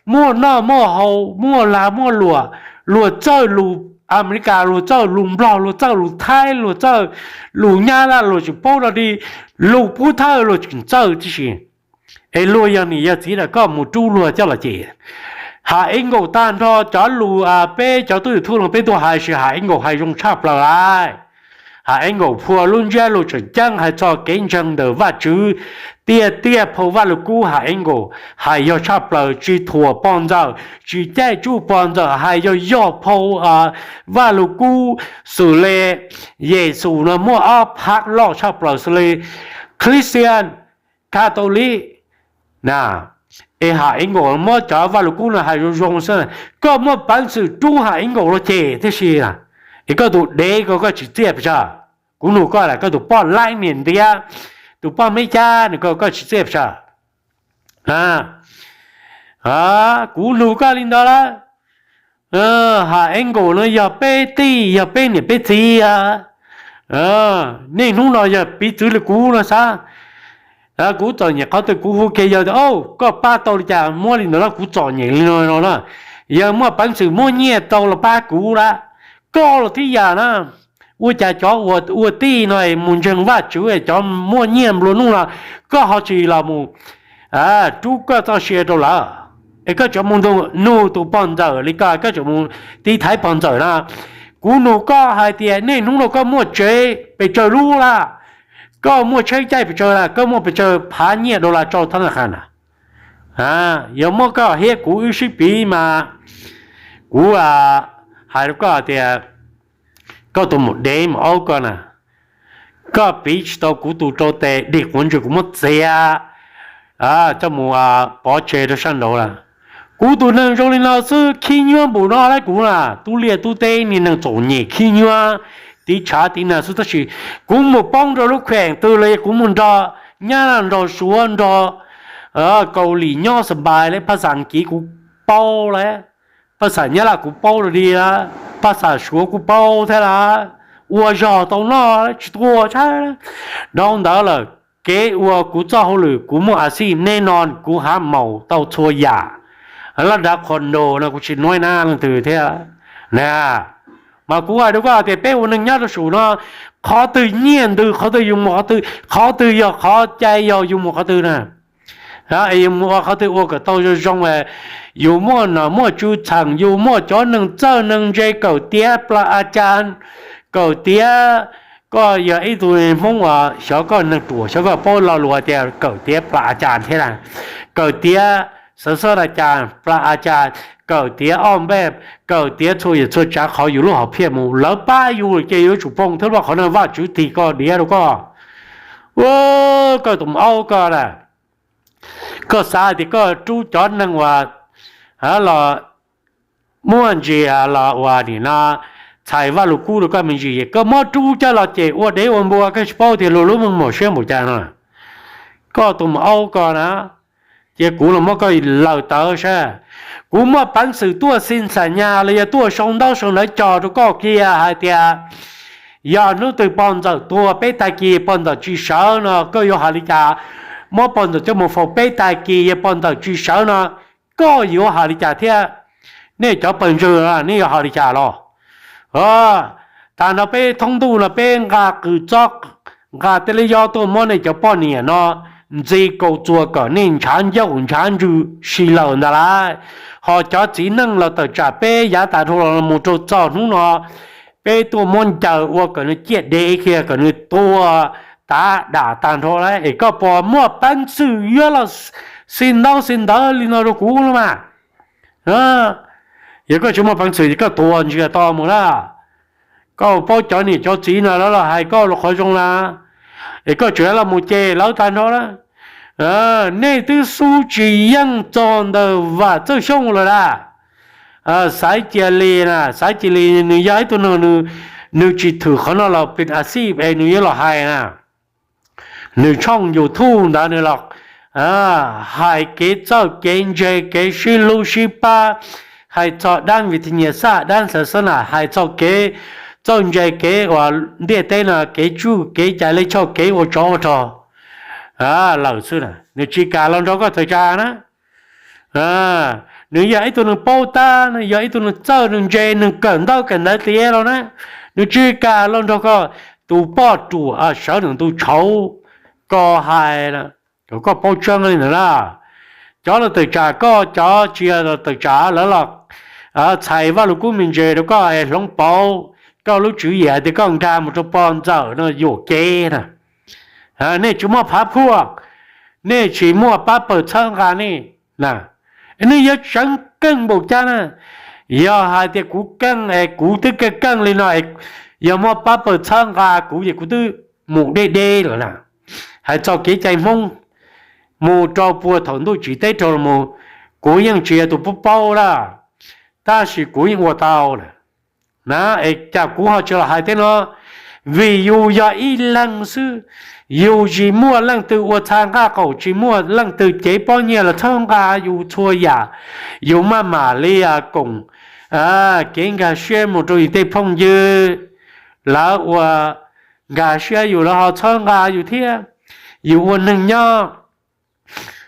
muaj noj muaj haus, muaj lag muaj luam, luag txawj lus Amelikas, luag txawj lus Nplog, luag txawj lus Thaib, luag txawj lus Nyab Laj, luag tsis paub dog dig, lus pub thawj luag tseem txawj tib si. Es luag yog niam yog txiv lawm koj mus rub luag coj los cem? Ham Ev Nkaus tag nrho cov lus peb cov tub YouTube no peb tuaj hais sis Ham Ev Nkaus hais zoo tshaj plaws lawm. Ham Ev Nkaus phua lub ntsiab lus tseem ceeb hais txog kev ntseeg ntawm Vajtswv tiag tiag, phau Vajluskub Ham Ev Nkaus hais yog tshaj plaws, tsis thuam pog ntxawm, tsis caij tsuj pog ntxawm, hais yog yog phau Vajluskub, xws li Yexus no muaj ob phab loj tshaj plaws xws li Christian, Catholic na. Es Ham Ev Nkaus muab cov Vajluskub no hais zoo zoo xwb, koj muaj peev xwm rub Ham Ev Nkaus los cem tib si. Es koj tus dev ko koj tsim txiaj pes tsawg? Kuv nug koj lawm, koj tus poj laib niam ntiav, tus poj meb cab nws ko koj tsim txiaj pes tsawg? Kuv nug koj li ntawd lawm. Ham Ev Nkaus no yog peb tij, yog peb niam peb txiv, niaj hnub no yog piv txwv li kuv no xav. Kuv txom nyem qhov twg kuv hu kiag yawg tias, koj pab tau li cas muab li ntawd na, kuv txom nyem li no no na. Yawg muaj peev xwm muab nyiaj tau los pab kuv lawm. Koj los tib yam na, ua cas cov ua tij no mus ntseeg Vajtswv, cov muaj nyiaj nplua nuj no, koj ho tsis los mus rub koj txoj sia rau lawv, es koj tseem mus nug tus pog ntxawm li ko, koj tseem mus tiv thaiv pog ntxawm na. Kuv nug koj hais tias niaj hnub no koj muaj tsev pes tsawg lub lawm? Koj muaj tsheb caij pes tsawg lawm? Koj muaj pes tsawg phav nyiaj dollar rau thab naj qha na? Yog muab koj thiab kuv wb sib piv mas kuv hais rau koj tias koj tus mus dev mus aub koj na, koj piv tsis tau kuv tus rau tes dig quav ntswg kuv muab txiav coj mus pov tseg rau sab nraud lawm. Kuv tus neeg zoo li no xwb khib nyuab npaum no lawm kuv na, tub liaj tub teb niag neeg txom nyem khib nyuab, tiv tshav tiv nag xwb tab sis kuv mus poob rau lub kheem twg los yog kuv mus nrog Nyab Laj nrog Suav nrog Kaus Lim nyob xa npais li, phaj xaj Kiv kuv paub lawm, phaj xaj Nyab Laj kuv paub lawm li, phaj xaj Suav kuv paub thiab lawm, ua zog tau noj tsis tuag tshab. Dhau ntawd lawm, kev ua kuv txoj hauj lwm kuv muaj a xij neb no kuv hav maus tau txhua yam, laj dav qhov nraus no kuv tsis nuaib nab leej twg thiab na. Mas kuv hais rau koj tias peb ua neeg nyob rau saum no, qhov twg nyiaj ntws qhov twg yus mus qhov twg, qhov twg yog qhov cai yog yus mus qhov twg na. Yus mus ua qhov twg ua kom tau zoo zoo, yus muaj nom muaj tswv txheem, yus muaj cov neeg txawj neeg ntse kawm tiav pla a cas, kawm tiav, koj yog ib tug Hmoob uas xyov koj neeg ruam xyov koj paub lo lus tias kawm tiav pla a cas thiab na, kawm tiav xav xab a cas pla a cas, kawm tiav ob npej, kawm tiav txhua yam txhua tsav qhov yus lub hom phiaj mus lawv pab yus ces yuav tsum poob thiab, qhov no Vajtswv tig koj diav rau koj. Ua, koj tus aub koj na, koj xav tias koj rub cov neeg uas los muaj ntsis los uas nim no txhais Vajluskub rau koj me ntsis, koj muab rub coj los ces ua dev ua npua koj tsis paub tias luag lub meej mom siab npaum cas no. Koj tus aub koj na, cia kuv los muab koj laws tawv saib. Kuv muaj peev xwm tuaj xi ntxas nyas los yog tuaj sau ntaub sau ntawv cog rau koj kiag hais tias yog hnub twg pog ntxawm tuag peb tag kis pog ntxawm tsis sawv no koj yuav hais li cas? Muab pog ntxawm coj mus faus peb tag kis yog pog ntxawm tsis sawv no koj yuav hais li cas thiab? Nej cov pawg ntseeg nej yuav hais li cas los? Tag nrho peb thoob ntuj no peb nqa qws txob, nqa tej lub yob tuaj muab nej cov poj niam no ntxi kaus txuas kom nej ntshav ncauj ntshav ntswg si lawm ntag lauj. Ho cov txiv neej los tawm tsam peb yav tas dhau los mus rau txog hnub no, peb tuaj muab ncaws ua kom nws ciaj dev kiag kom nws tuag tav dam tag nrho lawm es koj puas muaj peev xwm yuav los xi ntaub xi ntawv li no rau kuv los mas? Yog koj tsis muaj peev xwm ces koj tuag ntsiag to mus na. Koj paub cov niam cov txiv no lawv los hais koj los qhov zoo na, es koj tseem los mus cem lawv tag nrho na. Nej twb xub tsis yeej txog ntawm Vam Txawj Xyooj lawm na. Xaiv Cia Li na, Xaiv Cia Li nws yog ib tug neeg, nws tsis thwm qhov no los pis a xij es nws yuav los hais na. Nws tshooj YouTube ntawd nws los hais kev txawj kev ntse kev sib hlub sib pab, hais txog dab vim thij nyias xaj dab xav xab nam, hais txog kev txawj ntse kev uas ntiaj teb no kev tsuj kev cai lej choj kev ua tsov ua rog lawm xwb na. Nws tsis kam los nrog koj tawm tsam na. Nws yog ib tug neeg paub tab, nws yog ib tug neeg txawj neeg ntse neeg kawm ntaub kawm ntawv tiav los na, nws tsis kam los nrog koj tus poj ruam sawv nws tus tshauv ko hais. Kom koj paub tseeb li ntawd na, cov los tawm tsam koj, cov tsis yog los tawm tsam lawv los txhais Vajluskub me ntsis rau koj es hloov pauv koj lub tswv yim hais tias koj nkag mus rau pog ntxawm no yuam kev na. Nej tsis muaj phav phuaj, nej tsis muaj pab pawg txhawb nqa nej na. Nej yuav tseev keej npaum cas na? Yog hais tias kuv keej es kuv twb keej keej li no, yog muaj pab pawg txhawb nqa kuv ces kuv twb mus deb deb lawm na. Hais txog kev cai Hmoob, mus rau puag thaum ntuj tsim teb raug los mus, kuv yeej tsis yog tus paub paub lawm, tab sis kuv yeej ua tau lawm na. Es cas kuv ho tsis los hais thiab no? Vim yus yog ib leeg xwb, yus tsis muaj leej twg ua txha nqaj qaum, tsis muaj leej twg cev pob nyiaj los txhawb nqa yus txhua yam. Yus maj mam li koom kev nkag siab mus rau yus tej phooj ywg, lawv ua nkag siab yus lawv ho txhawb nqa yus thiab. Yus ua neeg nyob,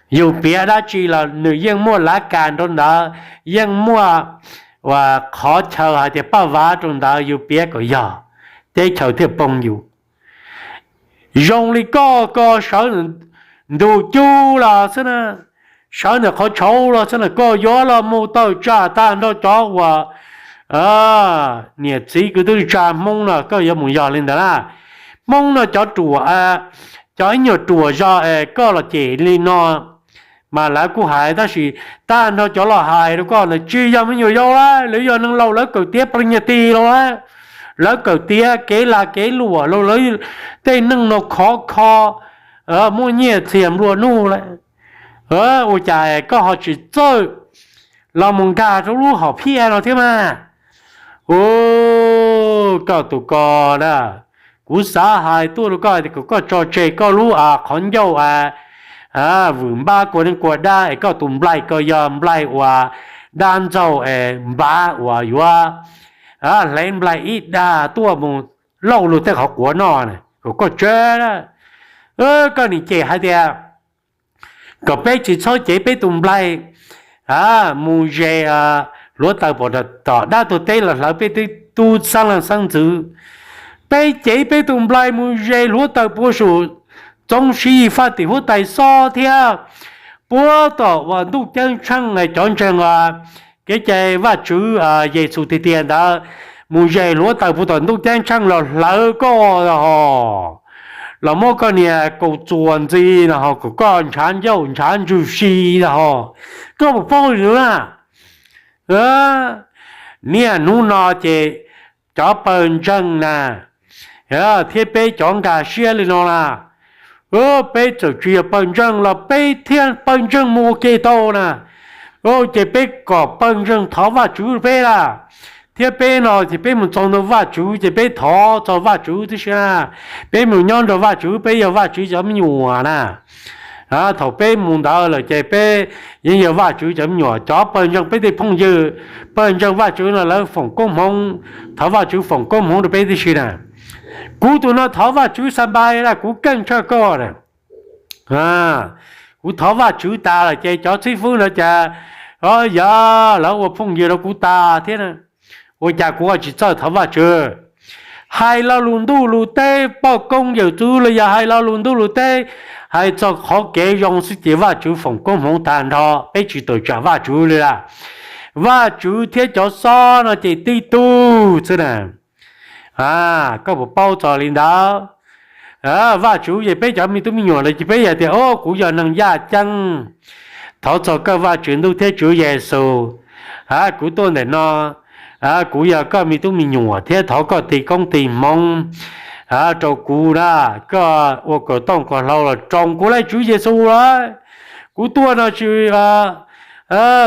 yus piav dab tsi los nws yeej muaj lav kas rau ntawd, yeej muaj qhov chaw hais tias paj vav rau ntawd, yus piav kom yog, teb chaws thiaj poob yus. Zoo li koj, koj sawv ntug cub los xwb na, sawv ntawm qhov tshauv los xwb na, koj yuav los mus tawm tsam tag nrho cov uas niam txiv kwv tij neej tsa Hmoob no, koj yuav mus yog li ntawd na. Hmoob no cov ruam, cov ib nyuag ruam zog es koj los cem li no, mas lawv kuj hais, tab sis tag nrho cov los hais rau koj ntawd tsis yog me nyuam yaus lawm, lawv yog neeg laus, lawv kawm tiav palinyati los lawm, lawv kawm tiav kev lag kev luam los lawv tej neej no khov kho, muaj nyiaj txiag nplua nuj lawm. Ua cas koj ho tsis txawj los mus nkag rau lub hom phiaj no thiab mas. Ub, koj tus ko na, kuv xav hais tuaj rau koj tias kom koj tso tseg koj lub a qhov ncauj a vwm npab kua neej kua dab es koj tus nplaig ko yog nplaig uas dab ntxaug es npav uas yuav hlev nplaig ib dag tuaj mus lauj luag tej qhov quav noj na, kom koj tseg. Koj nim cem hais tias kom peb tsis txhob cev peb tus nplaig mus ze hluav taws pom tom dab tuag teb los hlawv peb tej tub xeeb leej xeeb ntxwv. Peb cev peb tus nplaig mus ze hluav taws puag saum Txoov Siv Faj Tim Huab Tais Xob thiab puag tom uas Ntuj Ceeb Tsheej cov ntseeg kev cai Vajtswv Yexus tiag tiag ntawd mus ze hluav taws puag tom Ntuj Ceeb Tsheej los hlawv koj hos, los muab koj niag kaus txuas ntxiv no hos, kom koj ntshav ncauj ntshav ntswg si no hos, koj puas paub li na? Niaj hnub no ces cov pawg ntseeg na thiab peb cov nkag siab li no na, peb txawm tsis yog pawg ntseeg los peb thiab pawg ntseeg mus ua ke tau na. Ces peb kom pawg ntseeg thov Vajtswv peb lawm, thiab peb no ces peb mus txog ntawm Vajtswv ces peb thov txog Vajtswv tib si na. Peb mus nyob nrog Vajtswv, peb yog Vajtswv cov me nyuam na. Thaum peb mus ntawd lawm ces peb yeej yog Vajtswv cov me nyuam. Cov pawg ntseeg peb tej phooj ywg, pawg ntseeg Vajtswv no lawv foom koob hmoov, thov Vajtswv foom koob hmoov rau peb tib si na. Kuv tus no thov Vajtswv xa npai na, kuv keej tshaj koj na. Kuv thov Vajtswv tas lawm ces cov xib fwb no cas yog lawv ua phooj ywg rau kuv tas thiab na. Ua cas kuv tsis txawj thov Vajtswv? Hais lo lus ntuj lus teb, poj koob yawm txwv los yog hais lo lus ntuj lus teb, hais txog qhov kev zoo xwb ces Vajtswv foom koob hmoov tag nrho, peb tsis tawm tsam Vajtswv li lawm. Vajtswv thiab cov xob no ces tib tug xwb na. Koj puas paub txog li ntawd? Vajtswv ces peb cov me tub me nyuam lawm ces peb yog tias, o, kuv yog neeg yaj ceeb, thov txog koj Vajtswv ntuj thiab Tswv Yexus, kuv tuaj ntawm no, kuv yog koj me tub me nyuam thiab thov koj tig koob tig hmoov rau kuv na, koj ua kom tooj kom hlau los roos kuv lauj Tswv Yexus lauj. Kuv tuaj no tsis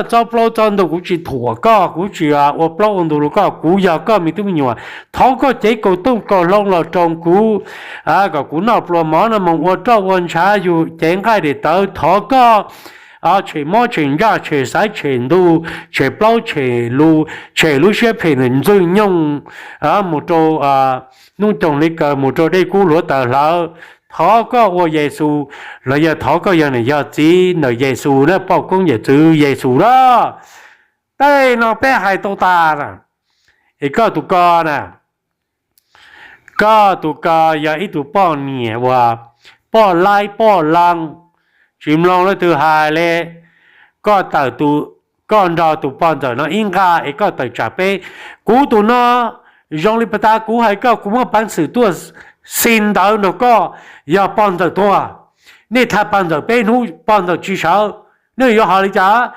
txob plaub txob ntug, kuv tsis thuam koj, kuv tsis ua plaub ua ntug rau koj, kuv yog koj me tub me nyuam, thov koj cev kom tooj kom hlau los roos kuv, kom kuv noj pluas mov no mus ua roj ua ntshav, yug cev nqaij daim tawv, thov koj tshem mob tshem ntsaj tshem xaiv tshem ntuj tshem plaub tshem lus tshem lub siab phem ntxwg nyoog mus rau hnub coog li kaws, mus rau dej kub hluav taws hlawv. Thov koj ua Yexus los yog thov koj yog niam yog txiv ntawm Yexus na, poj koob yawm txwv Yexus na. Tej no peb hais tau tas na. Es koj tus ko na, koj tus ko yog ib tug poj niam uas poj laib poj leej, tsis mloog leej twg hais li. Koj tawm tus, koj nrog tus pog ntxawm no ib nqag es koj tawm tsam peb. Kuv tus no zoo li pas tas kuv hais koj, kuv muaj peev xwm tuaj xi ntawv nrog koj. Yog pog ntxawm tuag, nej thaj pog ntxawm peb hnub pog ntxawm tsis sawv, nej yuav hais li cas?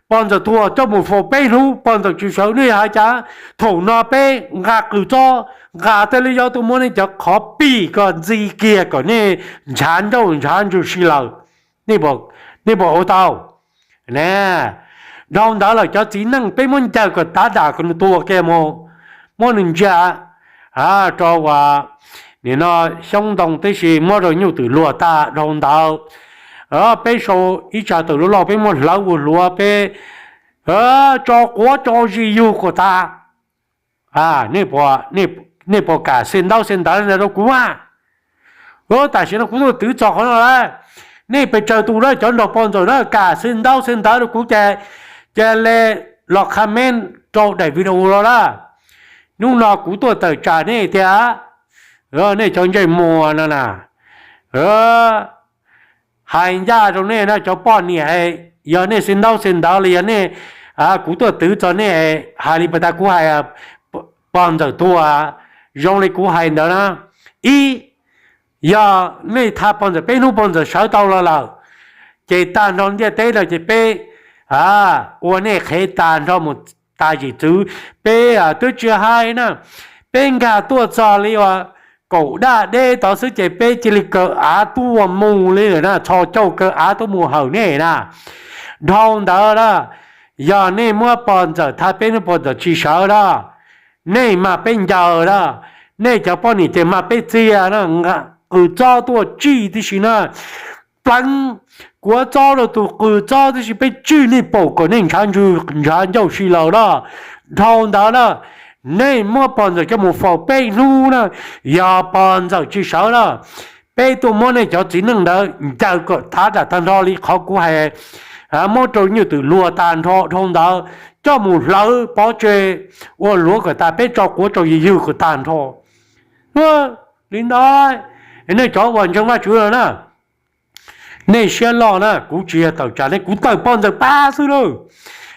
Pog ntxawm tuag coj mus faus peb hnub pog ntxawm tsis sawv, nej yuav hais cas? Thaum no peb nqa qws txob, nqa tej lub yob tuaj muab nej cov qhov pim ko ntxi kiag kom nej ntshav ncauj ntshav ntswg si lawm. Nej puas ua tau? Na, dhau ntawd lawm cov txiv neej peb muab ncaws kom tav dam kom nws tuag kiag mus, muab nws ntsia rau uas nim no xyoob ntoo tib si, muab rau nyuj twm luag tag. Dhau ntawd peb sau ib tsam tawm lub lauj peb muab hlawv ua hluav, peb tso quav tso zis yug kom tas. Nej puas kam xi ntaub xi ntawv rau kuv mas? Tam sim no kuv tuaj twv txog qhov no lawm, nej pes tsawg tus na cov nrog pog ntxawm na kam xi ntaub xi ntawv rau kuv ces, cia li los comment rau daim video los lawm. Hnub no kuv tuaj tawm tsam nej tias, nej cov ntsej muag no na, hais ncaj rau nej na cov poj niam, yog nej xi ntaub xi ntawv los yog nej, kuv tuaj twv txog nej, hais li pas tas kuv hais, pog ntxawm tuag zoo li kuv hais ntawd na. Ib, yog nej thaj pog ntxawm peb hnub pog ntxawm sawv tau los lawm, ces tag nrho ntiaj teb no ces peb ua nej qhev tag nrho mus tas yim txwv. Peb twb tsis hais na, peb nkag tuaj txog li uas kaum daj deb tod xwb ces peb cia li kaw av tuaj mus li lawm na, txhos caug kaw av tuaj mus hawm nej na. Dhau ntawd na, Yog nej muab pog ntxawm thab peb hnub pog ntxawm tsis sawv na, nej mas peb ncaws na, nej cov poj niam ces mas peb txiag na, qws txob tuaj tsij tib si na, pleev kuav txob rau tus qws txob tib si, peb tsij nej paum kom nej ntshav ntswg ntshav ncauj si laws na. Dhau ntawd na, nej muab pog ntxawm coj mus faus peb hnub na, yog pog ntxawm tsis sawv na, peb tuaj muab nej cov txiv neej ntawd ncaws kom tav dam tag nrho li qhov kuv hais, muab rau nyuj twm luag tag nrho. Dhau ntawd coj mus hlawv pov tseg, ua luav kom tas, peb tso quav tso ywg ywg kom tag nrho. Li ntawd, nej cov uas ntseeg Vajtswv no na, nej siab loj na, kuv tsis yog tawm tsam nej, kuv tawm pog ntxawm pab xwb lauj.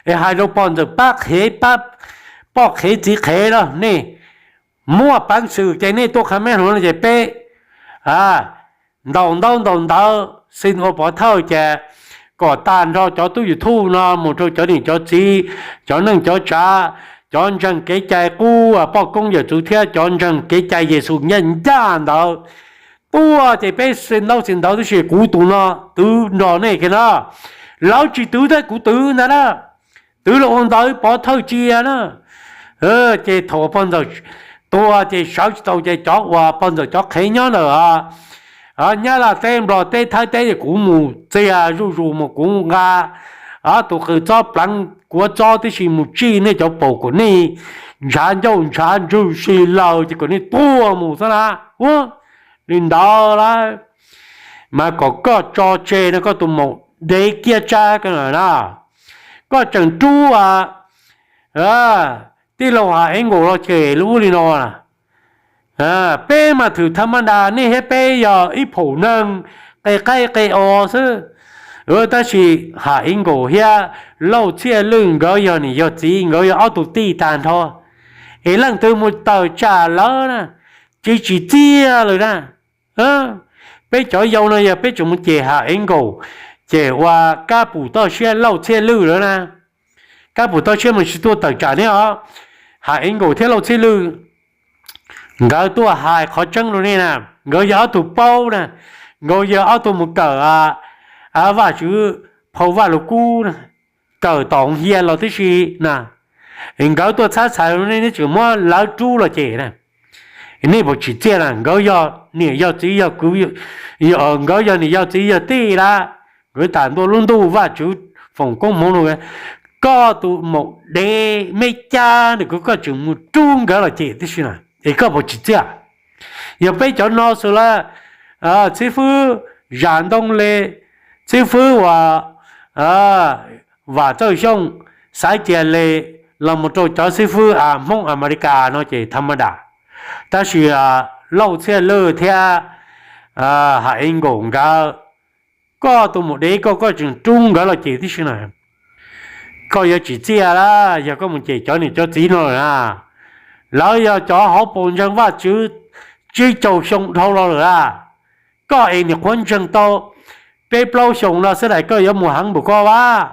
Es hais rau pog ntxawm pab qhev, pab poj qhev txiv qhev na, nej muaj peev xwm ces nej tuaj qha meb hluas no ces peb ntaus ntaub ntaus ntawv, xij ua pov thawj ces kom tag nrho cov tub YouTube no mus rau cov niam cov txiv, cov neej cov tsav, cov ntseeg kev cai qub poj koob yawm txwv thiab cov ntseeg kev cai Yexus ncaj ncaj ntawd tuaj ces peb xij ntaub xij ntawv tib si, kuv tus no twv nrog nej kiag na. Lawv tsis twv thiab kuv twv ntag na, twv los ua ntawv pov thawj cia na. Ces thaum pog ntxawm tuag ces sawv tsis tau ces cov uas pog ntxawm cov qhev nyob ntawm Nyab Laj teb, Nplog teb, Thaib teb ces kuv mus txiag zuj zus mus kuv nqa tus qws txob pleev kuav txob tib si mus tsij nej cov paum kom nej ntshav ncauj ntshav ntswg si laws ces kom nej tuag mus xwb na. Ua li ntawd lawm mas kom koj tso tseg no koj tus maum dev kiab tsab ko na. Koj tseem rub tij laug Ham Ev Nkaus los cem lub ub li no. Peb mas thwm tha ma das, nej thiab peb yog ib phaum neeg qe qaib qe os xwb. Tab sis Ham Ev Nkaus thiab Lauj Txhiaj Lwj nkawd yog niam yog txiv, nkawd yog ob tug tij tag nrho, es leej twg mus tawm tsam lawv na, tsis tsim txiaj lawm na. Peb cov yau no yog peb tseem mus cem Ham Ev Nkaus, ces ua kab pum toj siab Lauj Txhiaj Lwj lawm na. Kab pum toj siab mas tsis tuaj tawm tsam nej os. Ham Ev Nkaus thiab Lauj Txhiaj Lwj nkawd tuaj hais qhov tseeb rau nej na. Nkawd yog ob tug paub na, nkawd yog ob tug mus kawm Vajtswv phau Vajluskub na, kawm tom hia los tib si na. Nkawd tuaj txhab txhais rau nej, nej tseem muab lawv rub los cem na. Nej puas tsim txiaj na? Nkawd yog niam yog txiv, yog kwv, nkawd yog niam yog txiv yog tij lawm, nkawd tas ntua lub ntuj Vajtswv foom koob hmoov no. Koj tus maum dev me cab ntawm koj, koj tseem mus rub nkawd los cem tib si na, es koj puas tsim txiaj? Yog peb cov no xwb lawm, xib fwb Zam Ntoo Le, xib fwb uas Vam Txawj Xyooj, Xaiv Cia Le, los mus rau cov xib fwb Hmoob Amelikas no ces tha ma das. Tab sis Lauj Txhiaj Lwj thiab Ham Ev Nkaus nkawd, koj tus maum dev koj, koj tseem rub nkawd los cem tib si na. Koj yuav tsim txiaj lawm yog koj mus cem cov niam cov txiv no lawm na. Lawv yog cov hauv paus ntseeg Vajtswv tsib caug xyoo dhau los lawm na. Koj es niam qhuav ntseeg tau peb plaub xyoos no xwb na, koj yuav mus heev npaum ko as?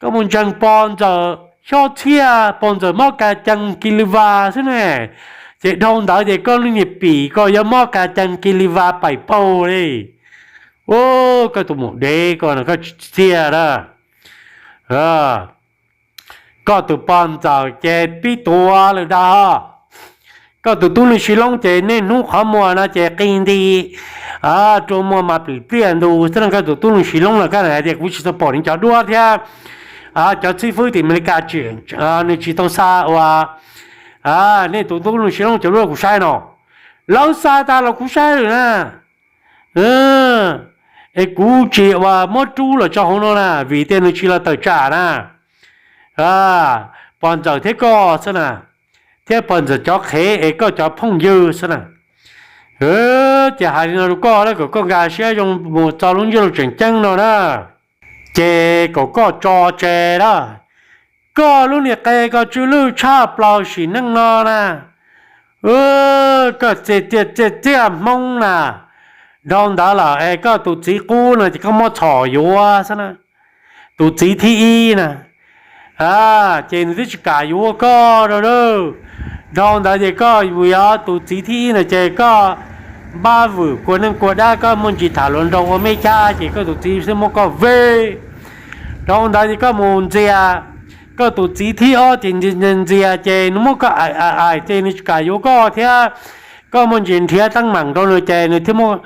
Koj mus ntseeg pog ntxawm Xyob Txhiaj, pog ntxawm mob ka cees ki li vas xwb ne, ces dhau ntawd ces koj lub niag pim ko yuav mob ka cees ki li vas paim paug li. Koj tus maum dev ko no koj tsis txiaj lawm. Koj tus pog ntxawm ces pib tuav lawm dag. Koj tus tub Lwj Sis Loob ces niaj hnub qhov muag no ces qi nti rua muag mas plim pliaj ntu xwb na. Koj tus tub Lwj Sis Loob los koj hais tias kuv tsis tau pom nws cov duab thiab cov xib fwb tim Amelikas tseem, nws tsis tau xa ua nej tus tub Lwj Sis Loob cov duab kuv saib no. Lawv xa tas los kuv saib lawm na. Es kuv tsis ua muab rub los tso hauv no na, vim tias nws tsis los tawm tsam na. Pog ntxawm thiab koj xwb na, thiab pog ntxawm cov qhev es koj cov phooj ywg xwb na. Ces hais li no rau koj na, kom koj nkag siab zoo mus txog lub ntsiab lus tseem ceeb no na. Ces kom koj tso tseg na, koj lub niag qe ko tsw lwj tshaj plaws sim neej no na. Koj txiaj txiaj txiaj Hmoob na, dhau ntawd lawm es koj tus txiv qub no ces koj muab txhom yuav xwb na. Tus txiv thib ib na, ces nws twb tsis kam yuav koj rau. Dhau ntawd ces koj yog tus txiv thib ib no ces koj npaj vwm kua neej kua dab, koj muaj ntsis tham luag nraug ua mej cab ces koj tus txiv xwb muab koj ve. Dhau ntawd ces koj mus ntxias Koj tus txiv thib ob ces ntxias ces nws muab koj aim aim aim ces nws tsis kam yuav koj thiab. Koj muaj ntsis nrhiav teeb meem rau nws ces nws thiaj muab,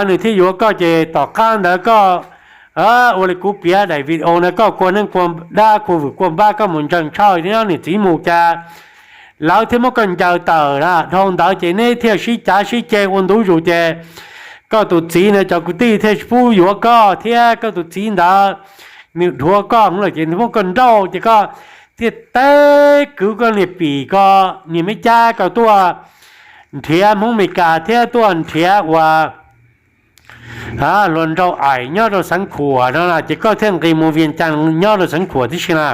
nws thiaj yuav koj ces tom qab ntawd koj ua li kuv piav daim video na, koj kua neej kua dab kua vwm kua npab koj mus ntseeg tshaj nyob niam txiv mus cas lawv thiaj muab koj ncaws tawm na. Dhau ntawd ces neb thiaj sib cav sib ceg ua ntu zus ces koj tus txiv na cov kwv tij thiaj tsis pub yuav koj thiab koj tus txiv ntawd nws dhuav koj lawm ces nws muab koj nrauj ces koj thiaj teb kwv koj niag pim ko, niag me cab ko tuaj nrhiav Hmoob Meskas thiab tuaj nrhiav ua hluas nraug aim nyob rau Xeev Khuam no ces koj thiaj nqis mus Vias Cas nyob rau Xeev Khuam tib si na.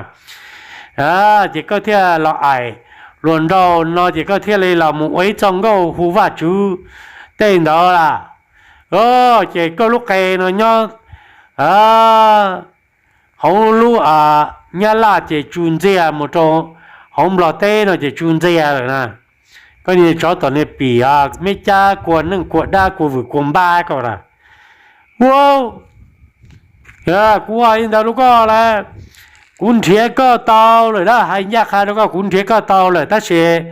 Ces koj thiaj los aim hluas nraug no ces koj thiaj li los mus ua ib txoj nkauj hu Vajtswv tej ntawd las. Ces koj lub qe no nyob hauv lub Nyab Laj ces tsu ntxiag mus rau hauv Nplog teb no ces tsu ntxiag lawm na. Koj niag tsov tom niag pim, me cab kua neej kua dab kua vwm kua npab ko na. Ua, kuv hais li ntawd rau koj las, kuv nrhiav koj tau lawm na, hais ncaj qha rau koj, kuv nrhiav koj tau lawm tab sis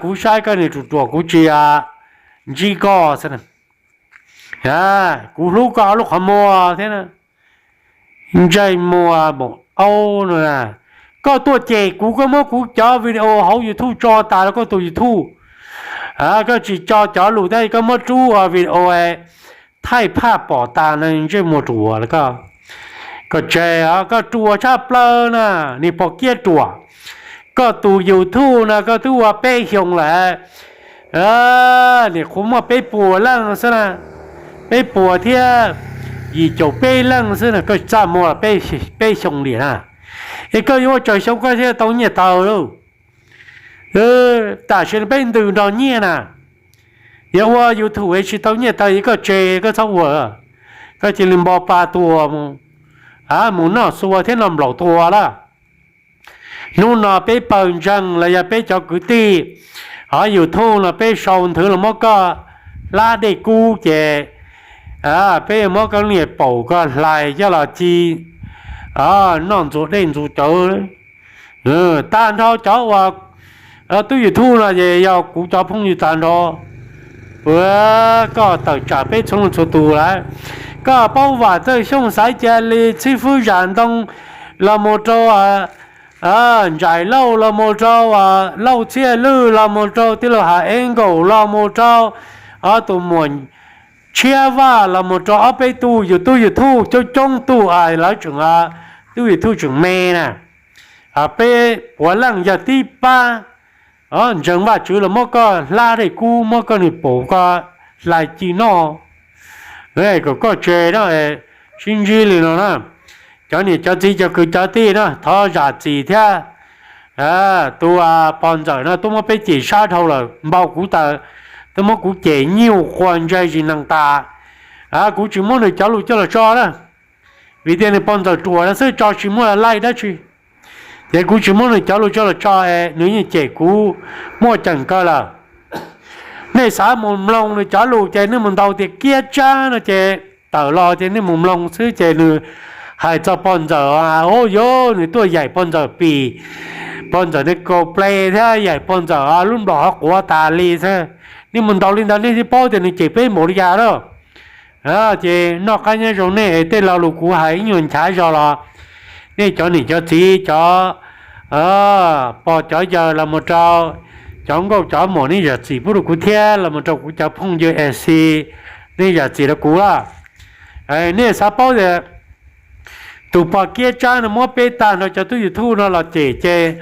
kuv saib koj niag ruam ruam kuv tsis ntsib koj xwb. Kuv hlub koj ob lub qhov muag thiab. Ntsej muag maum aub no, koj tuaj cem kuv, koj muab kuv cov video hauv YouTube tso tas rau koj tus YouTube. Koj tsis tso cov lus thiab koj muab rub video thaij phaj pom tas no, ntsej muag ruam los koj. Koj tseg, koj ruam tshaj plaws na, niag pog kiab ruam. Koj tus YouTube no koj twb ua peb xyoo lawm, niam qhuav muaj peb puas leej xwb na, peb puas thiab yim caum peb leej xwb na, koj txaj muag peb xyoo li na. Es koj yuav ua tsawg xyoo koj thiaj tau nyiaj tawg lauj? Tam sim no peb ntws nrog nyiaj na, yog ua YouTube es tsis tau nyiaj tawg es koj tseg koj txhob ua, koj cia li npo pa tua mus, mus noj xua thiab noj nplaum tua lawm. Hnub no peb pawg ntseeg los yog peb cov kwv tij hauv YouTube no peb sau nthwv los muab koj hlab dej kub ces peb yuav muab koj niag paum koj hlais coj los ci noj ntxuag dej ntxuag cawv. Tag nrho cov uas tub YouTube no ces yog kuv cov phooj ywg tag nrho. Koj tawm tsam peb txhua leej txhua tus lawm. Koj paub Vam Txawj Xyooj, Xaiv Ca Li, Txhib Fwb Zam Ntoo los mus rau Ntsaim Lauj, los mus rau Lauj Txhiaj Lwj, los mus rau tij laug Ham Ev Nkaum, los mus rau tus muam Tshiab Vaj, los mus rau ob peb tug yus tub YouTube coob coob tug lawv tseem, tub YouTube tseem me na. Peb puav leej yog tib pab ntseeg Vajtswv los muab koj hlab dej kub, muab koj niag paum koj hlais ci noj. Kom koj tseg na, sib ntsib li no na. Cov niam cov txiv cov kwv cov tij na thov zam txim thiab. Tus pog ntxawm no twb muab peb cem sab dhau lawm, npau kuv taws, twb muab kuv cem nyuj quas ntsa zis nees tas. Kuv tsis muab nws cov lus coj los tso na, vim tias nws pog ntxawm ruam no xwb tso tsis muaj laij dab tsi. Ces kuv tsis muab nws cov lus coj los tso es nws yeej cem kuv muaj ceem kawg lawm. Nej xav mus mloog nws cov lus ces nej mus ntaus tias Kiab Tsab no ces tawm los ces nej mus mloog xwb ces nws hais txog pog ntxawm, o yog nws tuaj yaim pog ntxawm pim, pog ntxawm niag kaus ples thiab yaim pog ntxawm lub nplaum hov quav tas li xwb. Nej mus ntaus li ntawd nej thiaj paub tias nws cem peb npaum li cas lawm. Ces noj qab nyob zoo nej, tej lo lus kuv hais ib nyuag nchav zog los nej cov niam cov txiv cov pog cov yawg los mus rau cov nkauj cov muam nej zam txim pub rau kuv thiab los mus rau kuv cov phooj ywg e xi, nej zam txim rau kuv lawm. Nej xav paub tias tus pog Kiab Tsab no muab peb tag nrho cov tub YouTube no los cem ces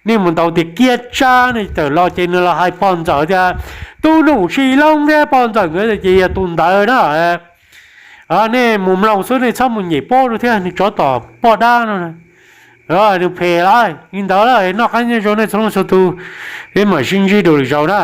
nej mus ntaus tias Kiab Tsab no tawm los ces nws los hais pog ntxawm tias Tub Num Sis Loob thiab pog ntxawm nkawd ces yog tus ntawd na. Nej mus mloog xwb nej txhob mus nyem paub rau thiab, nws tsov tom poj dab no. Nws phem lawm li ntawd lawm, noj qab nyob zoo nej txhua leej txhua tus, peb mam sib ntsib dua lwm zaus na.